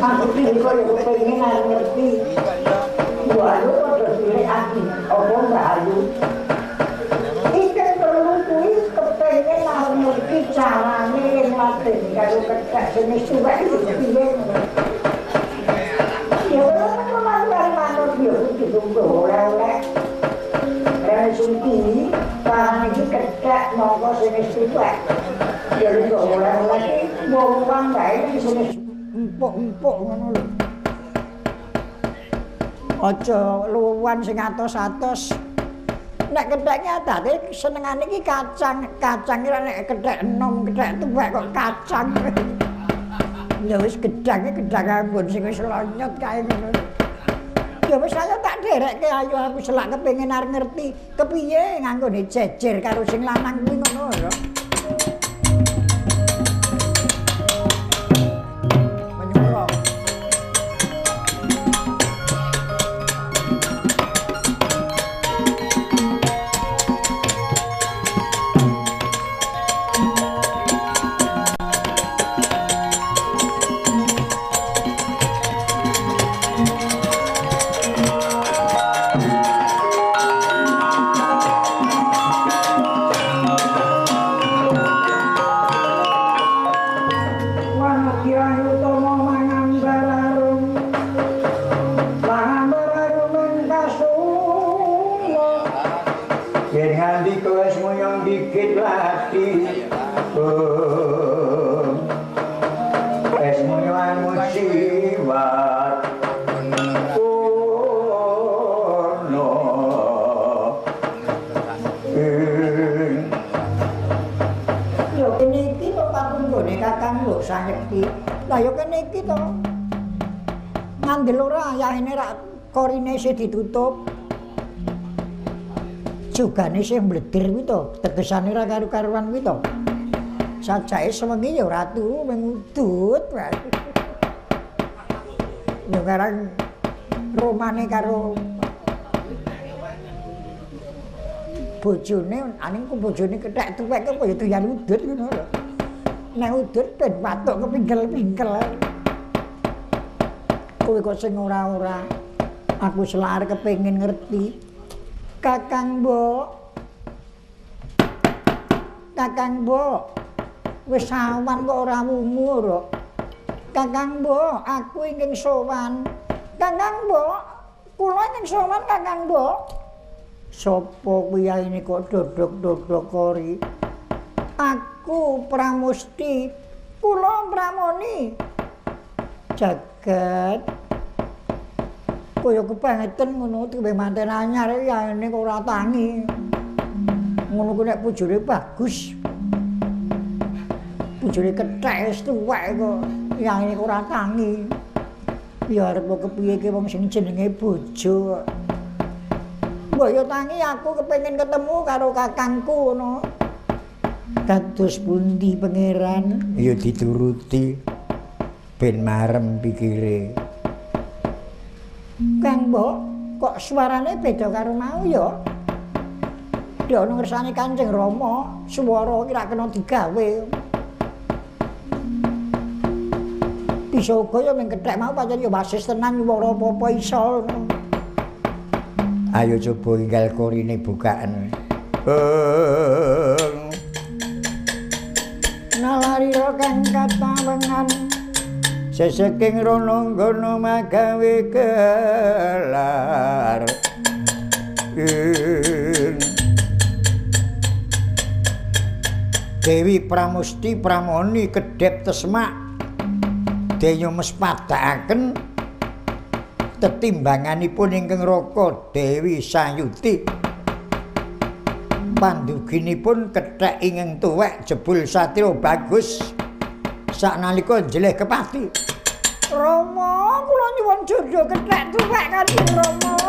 Aku iki kok yo kepengin arep ngerti. Mbok Ayu padha cilik ati, apa Mbak Ayu? Iki perlu kuwi kepengin arep ngerti carane ngladeni karo kethek sing wis tuwek iki piye. Ya ora manut yo kudu oleh-oleh. Lah sing iki iki kethek mongko sing wis tuwek. Ya kok oleh-oleh iki wong wae sing wis empuk-empuk ngono lho. Aja luwan sing atos-atos. Nek kethek adate senengane iki kacang, kacang iki nek kethek enom, kethek tuwek kok kacang. Ya wis gedhange gedhang ambon sing wis lonyot kae ngono. Ya wis ayo tak dherekke ayo aku selak kepengin arep ngerti kepiye nganggone jejer karo sing lanang kuwi ngono lho. Lah ya kene iki to. Ngandel ora ayahene rak korine isih ditutup. Jugane isih mleder kuwi to, tegesane ora karu-karuan kuwi to. Sajake sewengi ya ora turu mung udut wae. Ya karang romane karo bojone, aning ku bojone kethek tuwek kok ya doyan udut ngono lho. Nek udut ben watuk kepingkel-pingkel. Kowe kok sing ora-ora. Aku selak kepengin ngerti. Kakang Mbok. Kakang Mbok. Wis awan kok ora wungu ora. Kakang Mbok, aku ingin sowan. Kakang Mbok, kula ingin sowan Kakang Mbok. Sopo kuwi ini kok dodok-dodok kori? Aku Pramusti, kula Pramoni. Jagat. Kaya kebangetan ngono duwe manten anyar ya ini kok ora tangi. Ngono ku nek bojone bagus. Bojone kethek wis tuwek kok ya ini kok ora tangi. Ya arep kepiye ki wong sing jenenge bojo. Mbok ya tangi aku kepengin ketemu karo kakangku ngono. Kados pundi pangeran? Ya dituruti ben marem pikire. Kang Mbok, kok suarane beda karo mau ya? Dek ono ngersane Kanjeng Rama, swara iki ra kena digawe. Bisa uga ya mung kethek mau pancen ya wasis tenan nyuwara apa-apa iso. Ayo coba inggal korine bukaan. Nalarira kang katawengan seseking rono nggono magawe gelar. Dewi Pramusti Pramoni kedhep tesmak denyo mespadakaken tetimbanganipun ingkang raka Dewi Sayuti. Panduginipun kethek ingkang tuwek jebul satria bagus saknalika njelih kepati. Rama, kula nyuwun jodoh kethek tuwek Kanjeng Rama.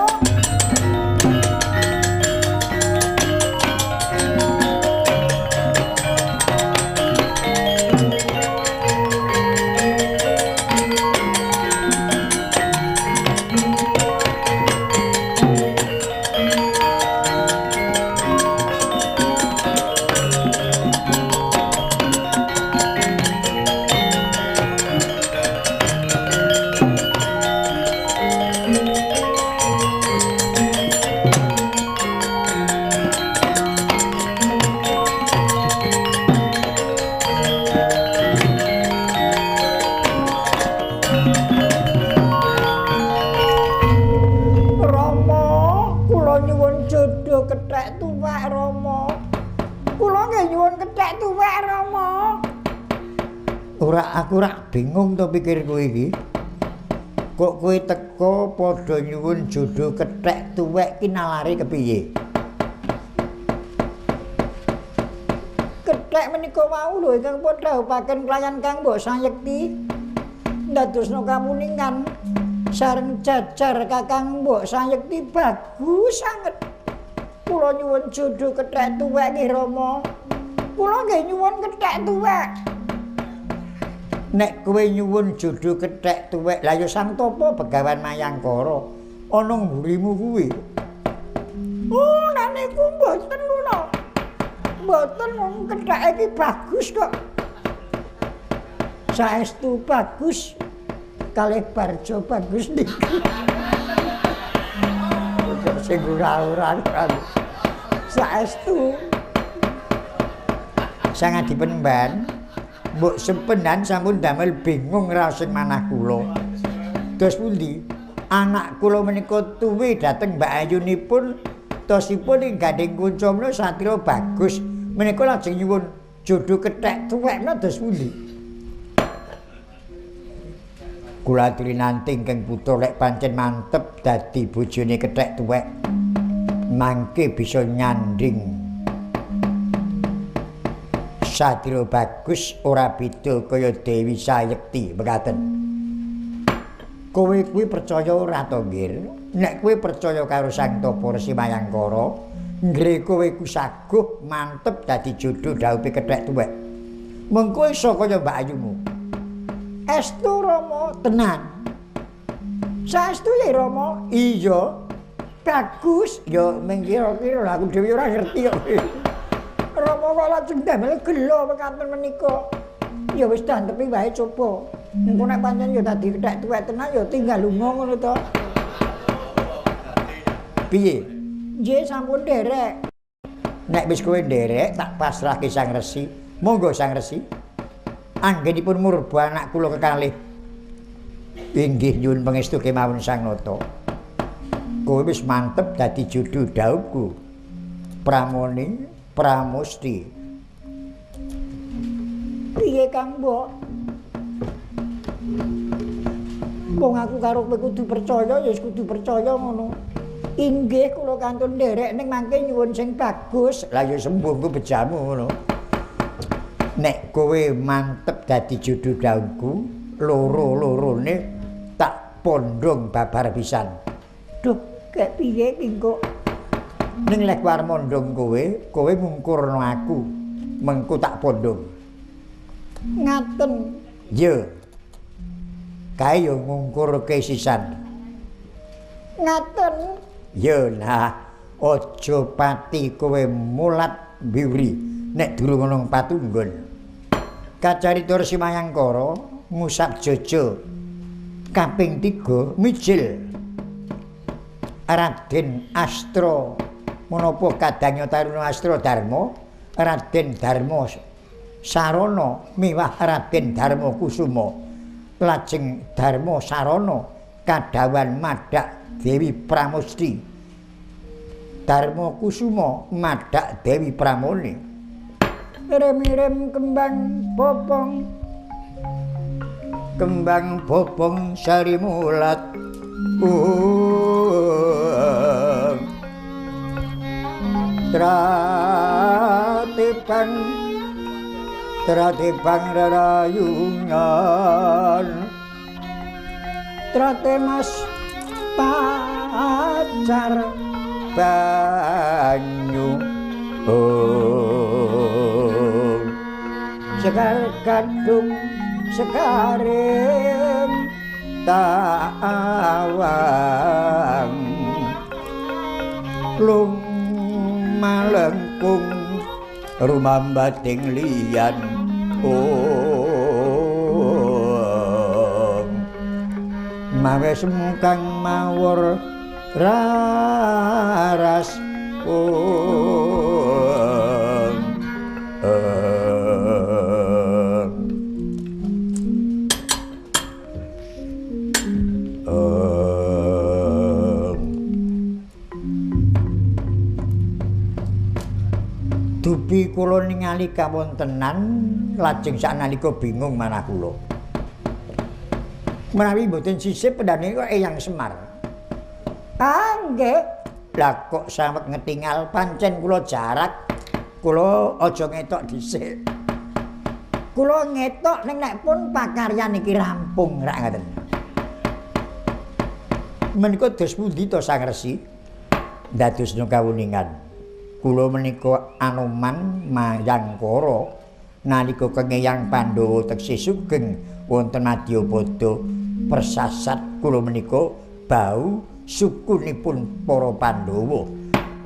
Ora aku rak bingung to pikirku iki. Kok kowe teko padha nyuwun jodoh kethek tuwek ki nalare kepiye? Kethek menika wau lho ingkang pun dhawuhaken kelayan Kang Mbok Sayekti. Ndadosna kamuningan sareng jajar Kakang Mbok Sayekti bagus sanget. Kula nyuwun jodoh kethek tuwek nggih Rama. Kula nggih nyuwun kethek tuwek. Nek kowe nyuwun jodoh kethek tuwek, lah ya Sang Tapa Begawan Mayangkara ana mburimu kuwi. Oh, nek niku mboten kula. Mboten wong ketheke iki bagus kok. Saestu bagus kalih Barjo bagus niku. Sing ora-ora saestu. Sang Adipenemban mbok sempenan sampun damel bingung raos sing manah kula. Terus pundi? Anak kula menika tuwi dhateng Mbak Ayunipun tosipun ing gandeng kunca menika satria bagus. Menika lajeng nyuwun jodoh kethek tuwek menika dos pundi? Kula aturi nanti ingkang putra lek pancen mantep dadi bojone kethek tuwek mangke bisa nyanding satria bagus ora beda kaya Dewi Sayekti mekaten. Kowe kuwi percaya ora to, Nggir? Nek kowe percaya karo Sang Tapa Resi Mayangkara, nggre kowe ku saguh mantep dadi jodoh dhaupe kethek tuwek. Mengko iso kaya Mbak Ayumu. Estu Rama tenan. Saestu ya Rama? Iya. Bagus ya mengkira-kira aku dhewe ora ngerti kok. Rama kok lajeng damel gela mekaten menika. Ya wis dantepi wae coba. Engko nek pancen ya dadi kethek tuwek tenan ya tinggal lunga ngono to. Piye? Nggih sampun nderek. Nek wis kowe nderek tak pasrahke Sang Resi. Monggo Sang Resi. Anggenipun murba anak kula kekalih. Inggih nyuwun pangestu kemawon Sang Nata. Kowe wis mantep dadi jodoh dhaupku. Pramoni Pramusti. Piye Kang Mbok? Wong aku karo kowe kudu percaya ya wis kudu percaya ngono. Inggih kula kantun nderek ning mangke nyuwun sing bagus. Lah ya sembuh ku bejamu ngono. Nek kowe mantep dadi jodoh dhaupku, loro-lorone tak pondhong babar pisan. Duh, kek piye ki kok? Ning lek arep mondhong kowe, kowe ngungkurno aku, mengko tak pondhong. Ngaten. Ya. Kae yo ngungkurke sisan. Ngaten. Ya nah, aja pati kowe mulat mbiwri nek durung ana patunggon. Kacarita Resi Mayangkara ngusap jaja kaping 3 mijil. Raden Astra menapa kadangnya Taruna Astra Dharma, Raden Dharma Sarana miwah Raden Dharma Kusuma. Lajeng Dharma Sarana kadhawan madhak Dewi Pramusti. Dharma Kusuma madhak Dewi Pramoni. Rem-rem kembang bopong, kembang bopong sari mulat. Tratibang tratibang rarayungan Trate Mas pacar banyu. Sekar gadung sekarim tawang lung malengkung rumambating liyan. Mawe semkang mawur raras. Dupi kula ningali kawontenan lajeng saknalika bingung manah kula. Menawi mboten sisip pendhane kok Eyang Semar. Ah nggih. Lah kok saweg ngetingal pancen kula jarak. Kula aja ngetok dhisik. Kula ngetok ning nek pun pakaryan iki rampung rak ngaten. Menika dos pundi to Sang Resi? Dadosna kawuningan. Kula menika Anoman Mayangkara nalika kengeyang Pandhawa teksih sugeng wonten Madyapada persasat kula menika bau sukunipun para Pandhawa.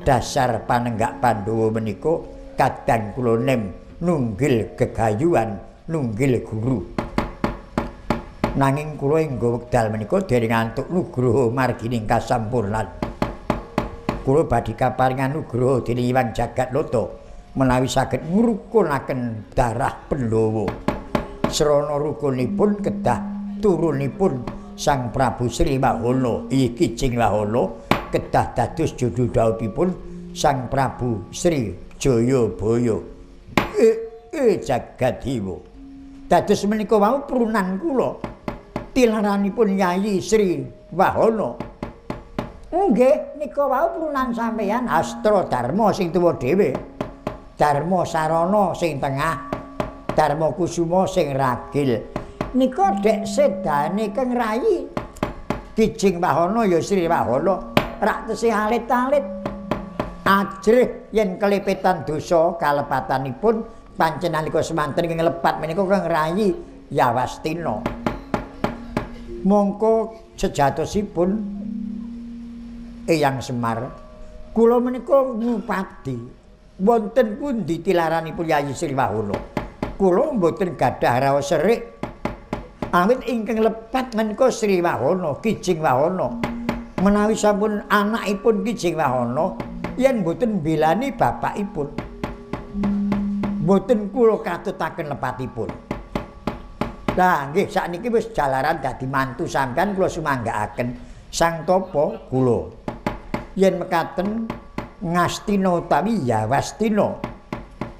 Dasar panenggak Pandhawa menika kadang kula nem nunggil gegayuhan, nunggil guru. Nanging kula engga wekdal menika dereng antuk nugroho margining kasampurnan. Kula badhe kaparingan nugroho dening Hyang Jagatnata menawi saged ngrukunaken darah Pandhawa. Srana rukunipun kedah turunipun Sang Prabu Sri Wahana iki Kijing Wahana kedah dados jodho dhaupipun Sang Prabu Sri Jayabaya. Jagat Dewa. Dados menika wau prunan kula tilaranipun Yayi Sri Wahana. Nggih, nika wau prunan sampeyan Astra Dharma sing tuwa dhewe, Dharma Sarana sing tengah, Dharma Kusuma sing ragil. Nika dek sedane Kang Rayi Kijing Wahana ya Sri Wahana rak tesih alit-alit. Ajrih yen kelepetan dosa kalepatanipun pancen nalika semanten ing lepat menika Kang Rayi Yawastina. Mongko sejatosipun Eyang Semar, kula menika ngupadi wonten pundi tilaranipun Yayi Sri Wahana. Kula mboten gadah raos serik awit ingkang lepat menika Sri Wahana, Kijing Wahana. Menawi sampun anakipun Kijing Wahana yen mboten mbelani bapakipun, mboten kula katutaken lepatipun. Lah nggih sakniki wis jalaran dadi mantu sampean kula sumanggaaken Sang Tapa kula. Yen mekaten Ngastina utawi Yawastina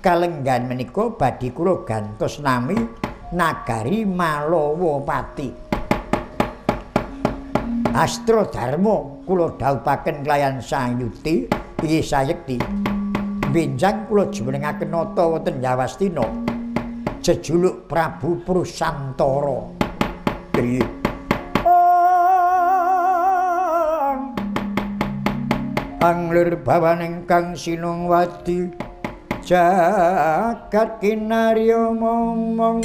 kalenggan menika badhe kula gantos nami nagari Malawapati. Astra Dharma kula dhawuhaken kelayan Sayuti Iyi Sayekti. Benjang kula jumenengaken nata wonten Yawastina jejuluk Prabu Prusantara. Anglir bawaning kang sinungwadi jagat kinarya momong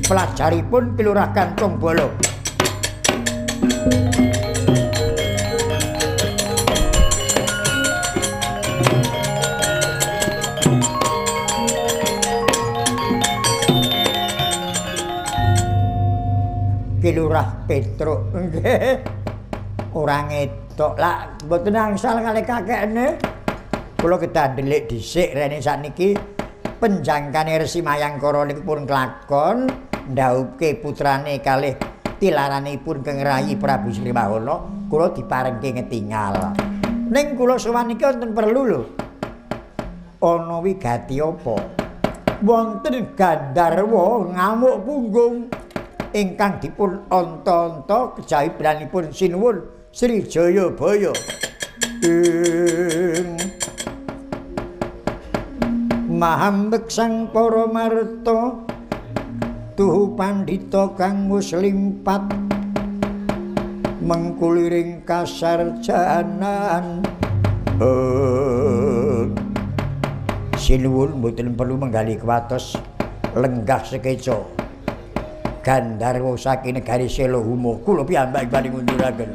pelajaripun Kilurah Kantong Bala. Kilurah Petruk nggih ora ngetok lak mboten angsal kalih kakekne. Kula kedah ndelik dhisik rene sakniki penjangkane Resi Mayangkara niku pun kelakon ndhaupke putrane kalih tilaranipun Kang Rayi Prabu Sri Wahana kula diparengke ngetingal. Ning kula sowan iki wonten perlu lho. Ana wigati apa? Wonten Gandharwa ngamuk punggung ingkang dipun anta-anta kejayibranipun sinuwun Sri Jayabaya. Mahambek sang Paramarta tuhu pandhita kang muslimpat mengkuliring kasarjanan. Sinuwun mboten perlu menggali kuwatos lenggah sekeca. Gandharwa saking negari Sela Huma kula piyambak badhe ngunduraken.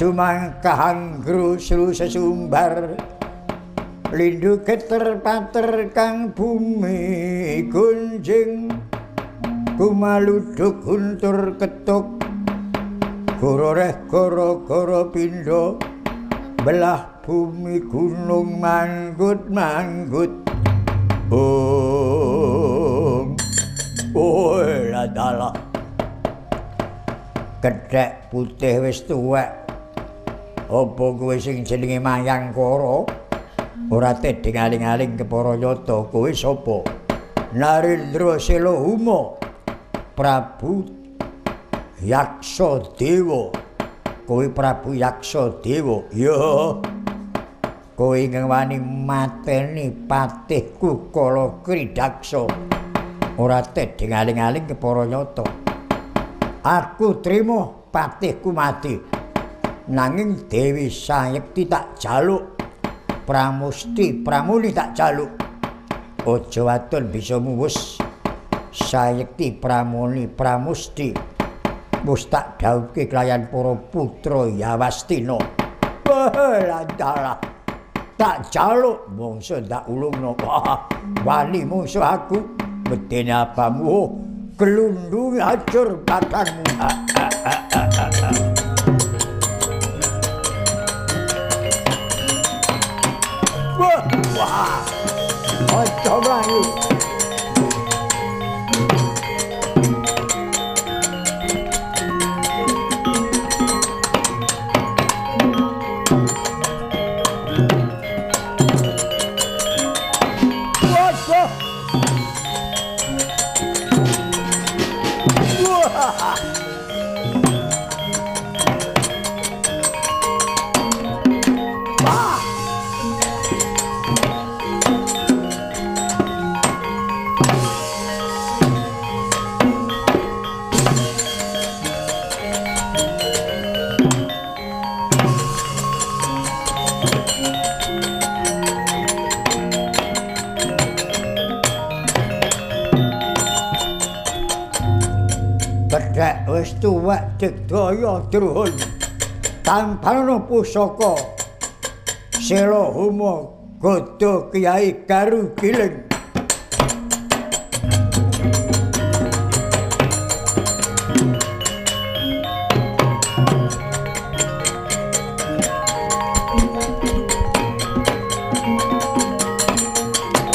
Sumangkahang sru sesumbar lindu geter pater kang bumi gunjing kumaluduk guntur ketuk gororeh goro-goro pindha belah bumi gunung manggut-manggut. Om oh ladalah gedhek putih wis tuwek. Apa kowe sing jenenge Mayangkara ora tedheng aling-aling kepara nyata? Kowe sapa? Narendra Sela Huma, Prabu Yaksa Dewa. Kowe Prabu Yaksa Dewa? Ya. Kowe ingkang wani mateni patihku Kala Kridaksa ora tedheng aling-aling kepara nyata. Aku trima patihku mati. Nanging Dewi Sayekti tak jaluk, Pramusti Pramuli tak jaluk. Aja wadon bisa muwus Sayekti Pramuli Pramusti wis tak dhawuhke kelayan para putra Yawastina. Wah, tak jaluk mongso tak ulungno. Wani mongso aku medeni abamu gelundung hancur badanmu. Wah, aja mlayu. Waduh. Wah. Bedhek wis tuwek digdaya druhun tampanono pusaka Sela Huma godha Kyai Garu Giling.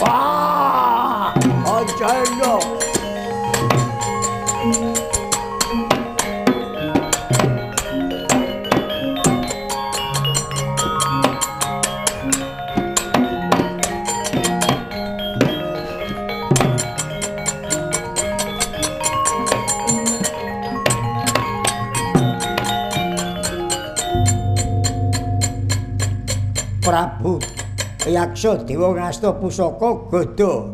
Wah, aja yo. Prabu Yaksa Dewa ngasta pusaka godha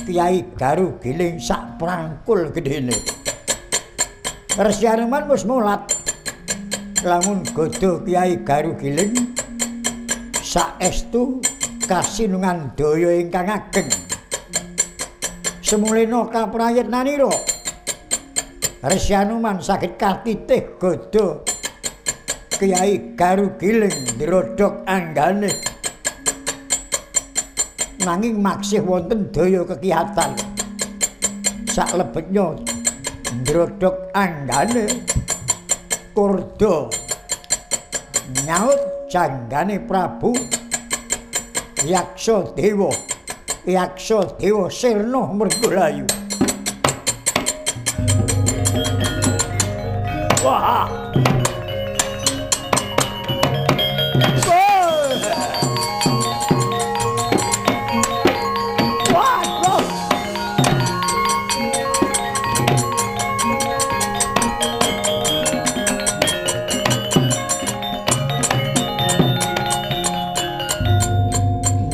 Kyai Garu Giling sak prangkul gedhene. Resi Anoman wis mulat. Lamun godha Kyai Garu Giling saestu kasinungan daya ingkang ageng. Semulena kaprayitnanira Resi Anoman saged katitih godha Kyai Garu Giling ndrodhog anggane. Nanging maksih wonten daya kekiyatan. Saklebetnya ndrodhog anggane Kurda nyaut janggane Prabu Yaksa Dewa. Yaksa Dewa sirna mergolayu. Wah.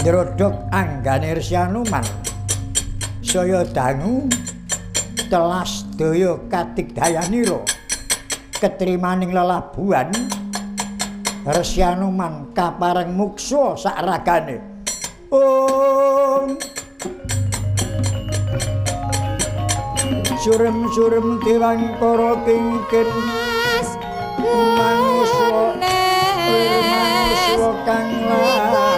Ndrodhog anggane Resi Anoman saya dangu telas daya katigdayanira ketrimaning lelabuhan Resi Anoman kapareng muksa sak ragane. Om surem-surem dewangkara kingkin manuswa manuswa kang lair.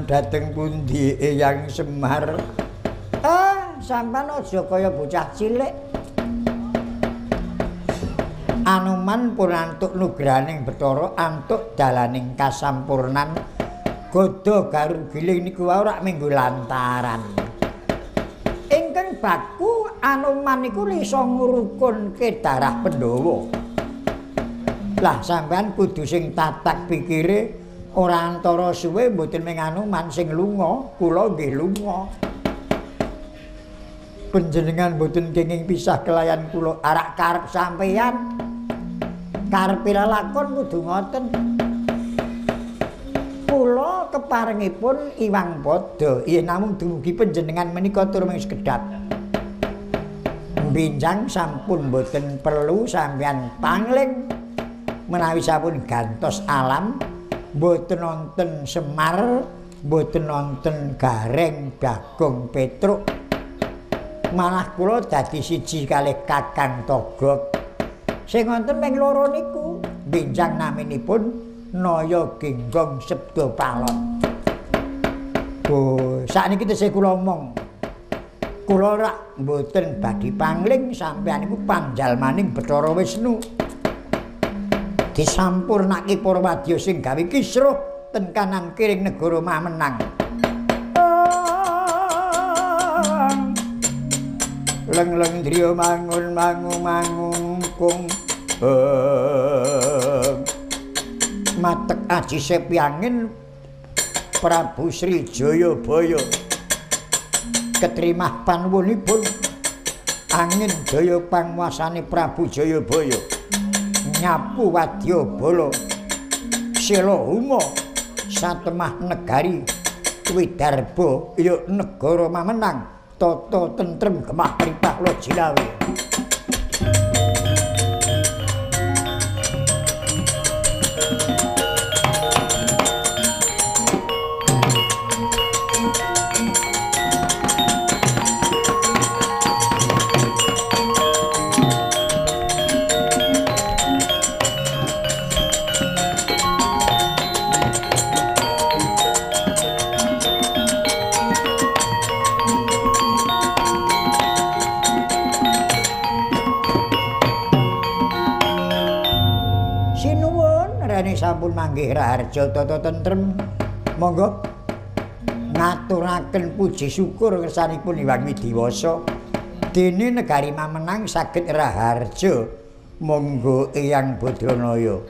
Dateng pundi Eyang Semar? Ah, sampean aja kaya bocah cilik. Anoman pun antuk nugrahaning Bathara, antuk dalaning kasampurnan. Godha Garu Giling niku wae ora minggu lantaran. Ingkang baku Anoman niku iso ngrukunke darah Pandhawa. Lah sampean kudu sing tatak pikire. Ora antara suwe mboten ming Anoman sing lunga, kula nggih lunga. Panjenengan mboten kenging pisah kelayan kula, arak karep sampeyan. Karepe lelakon kudu ngoten. Kula keparengipun Iwang Pada, yen namung dumugi panjenengan menika tur ming sekedhap. Benjang sampun mboten perlu sampeyan pangling menawi sampun gantos alam. Mboten nonton Semar, mboten nonton Gareng, Bagong, Petruk. Malah kula dadi siji kalih Kakang Togog. Sing wonten ping loro niku benjang naminipun Naya Genggong Sabda Palon. Oh, sakniki tesih kula omong. Kula rak mboten badhe pangling sampeyan niku panjalmaning Bathara Wisnu. Disampurnake para wadya sing gawe kisruh ten kanan kiring negara Mamenang. Leng-leng driya mangun mangu mangungkung. Matek aji sepyangin Prabu Sri Jayabaya. Ketrimah panuwunipun angin daya panguasane Prabu Jayabaya. Nyapu wadya bala sela huma satemah negari Widarba ya negara Mamenang tata tentrem gemah ripah lojilawe. Rene sampun manggih raharja tata tentrem. Monggo ngaturaken puji syukur kersanipun Hyang Widiwasa. Dene negari Mamenang saged raharja. Monggo Eyang Badranaya.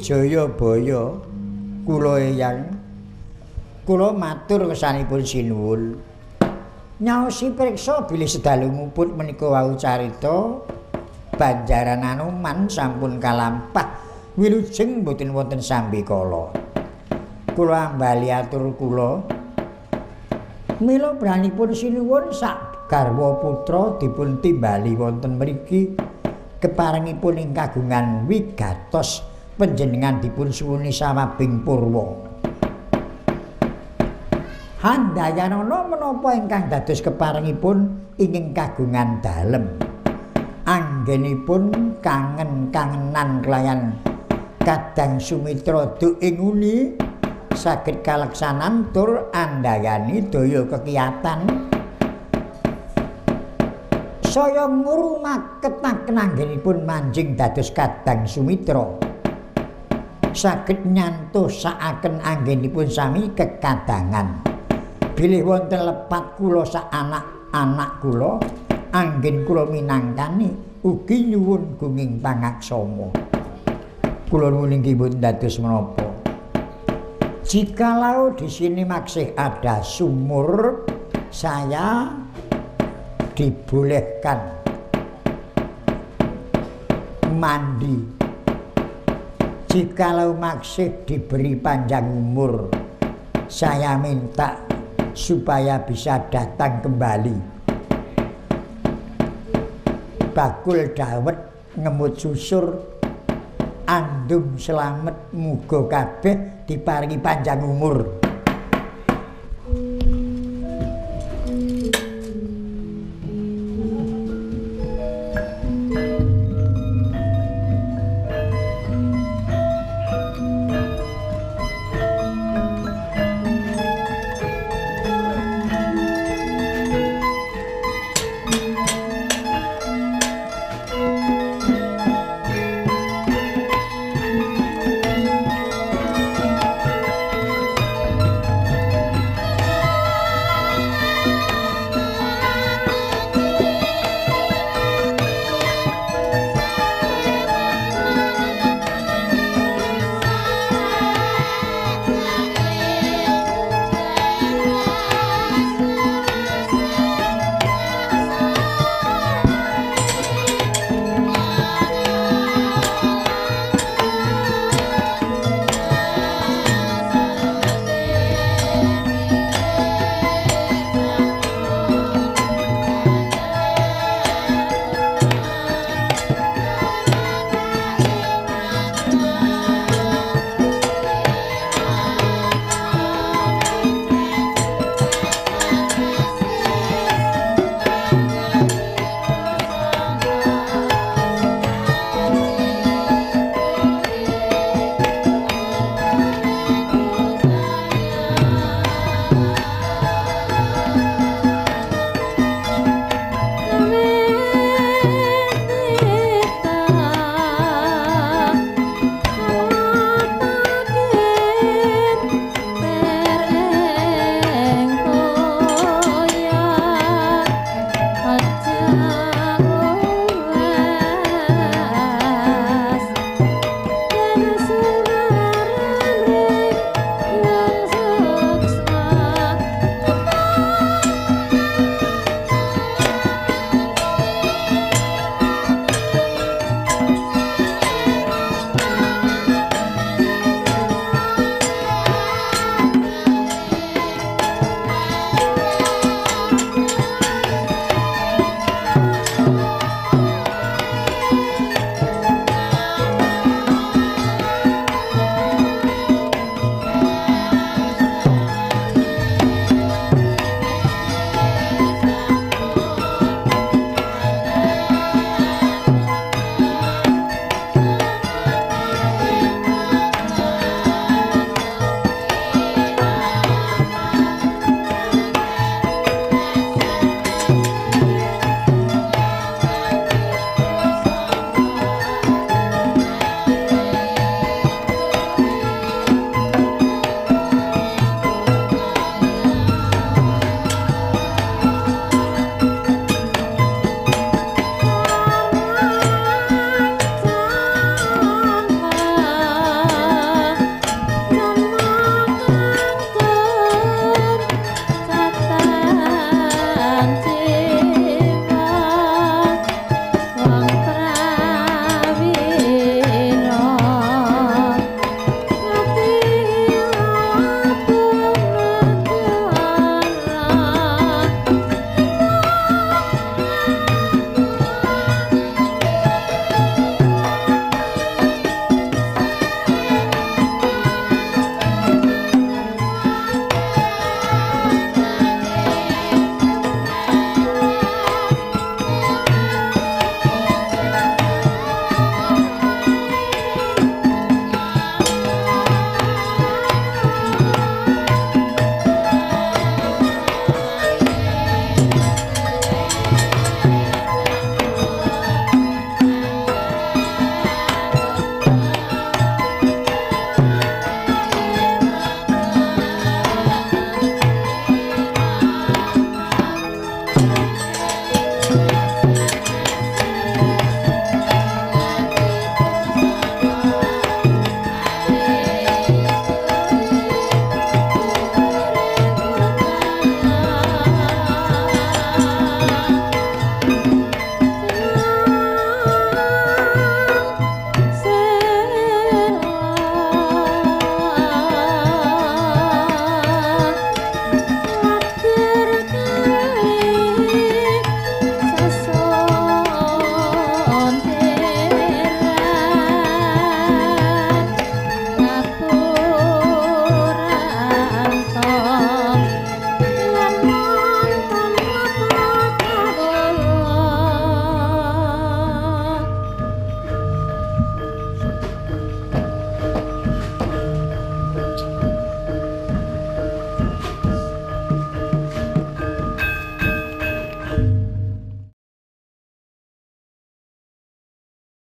Jaya Baya kula eyang kula matur kesanipun sinuwun. Nyaosi priksa bilih sedalu muput menika wau carita Banjaran Anoman sampun kalampah wilujeng mboten wonten sambekala. Kula ambali atur kula. Mila branipun sinuwun sak garwa putra dipun timbali wonten mriki keparengipun ing kagungan wigatos panjenengan dipun suwuni sawabing purwa. Handayanana menapa ingkang dados keparengipun ingkang kagungan dalem. Anggenipun kangen-kangenan kelayan Kadang Sumitra duk ing uni saged kaleksanan tur andayani daya kekiyatan. Saya ngrumaketaken anggenipun manjing dados Kadang Sumitra. Saged nyantosakaken anggenipun sami kekadangan. Bilih wonten lepat kula sak anak-anak kula, anggen kula minangkani ugi nyuwun gunging pangaksama. Kula nuwun inggih mboten dados menapa. Jikalau di sini masih ada sumur, saya dibolehkan mandi. Jikalau masih diberi panjang umur, saya minta supaya bisa datang kembali. Bakul dawet ngemut susur, andum selamet muga kabeh diparingi panjang umur.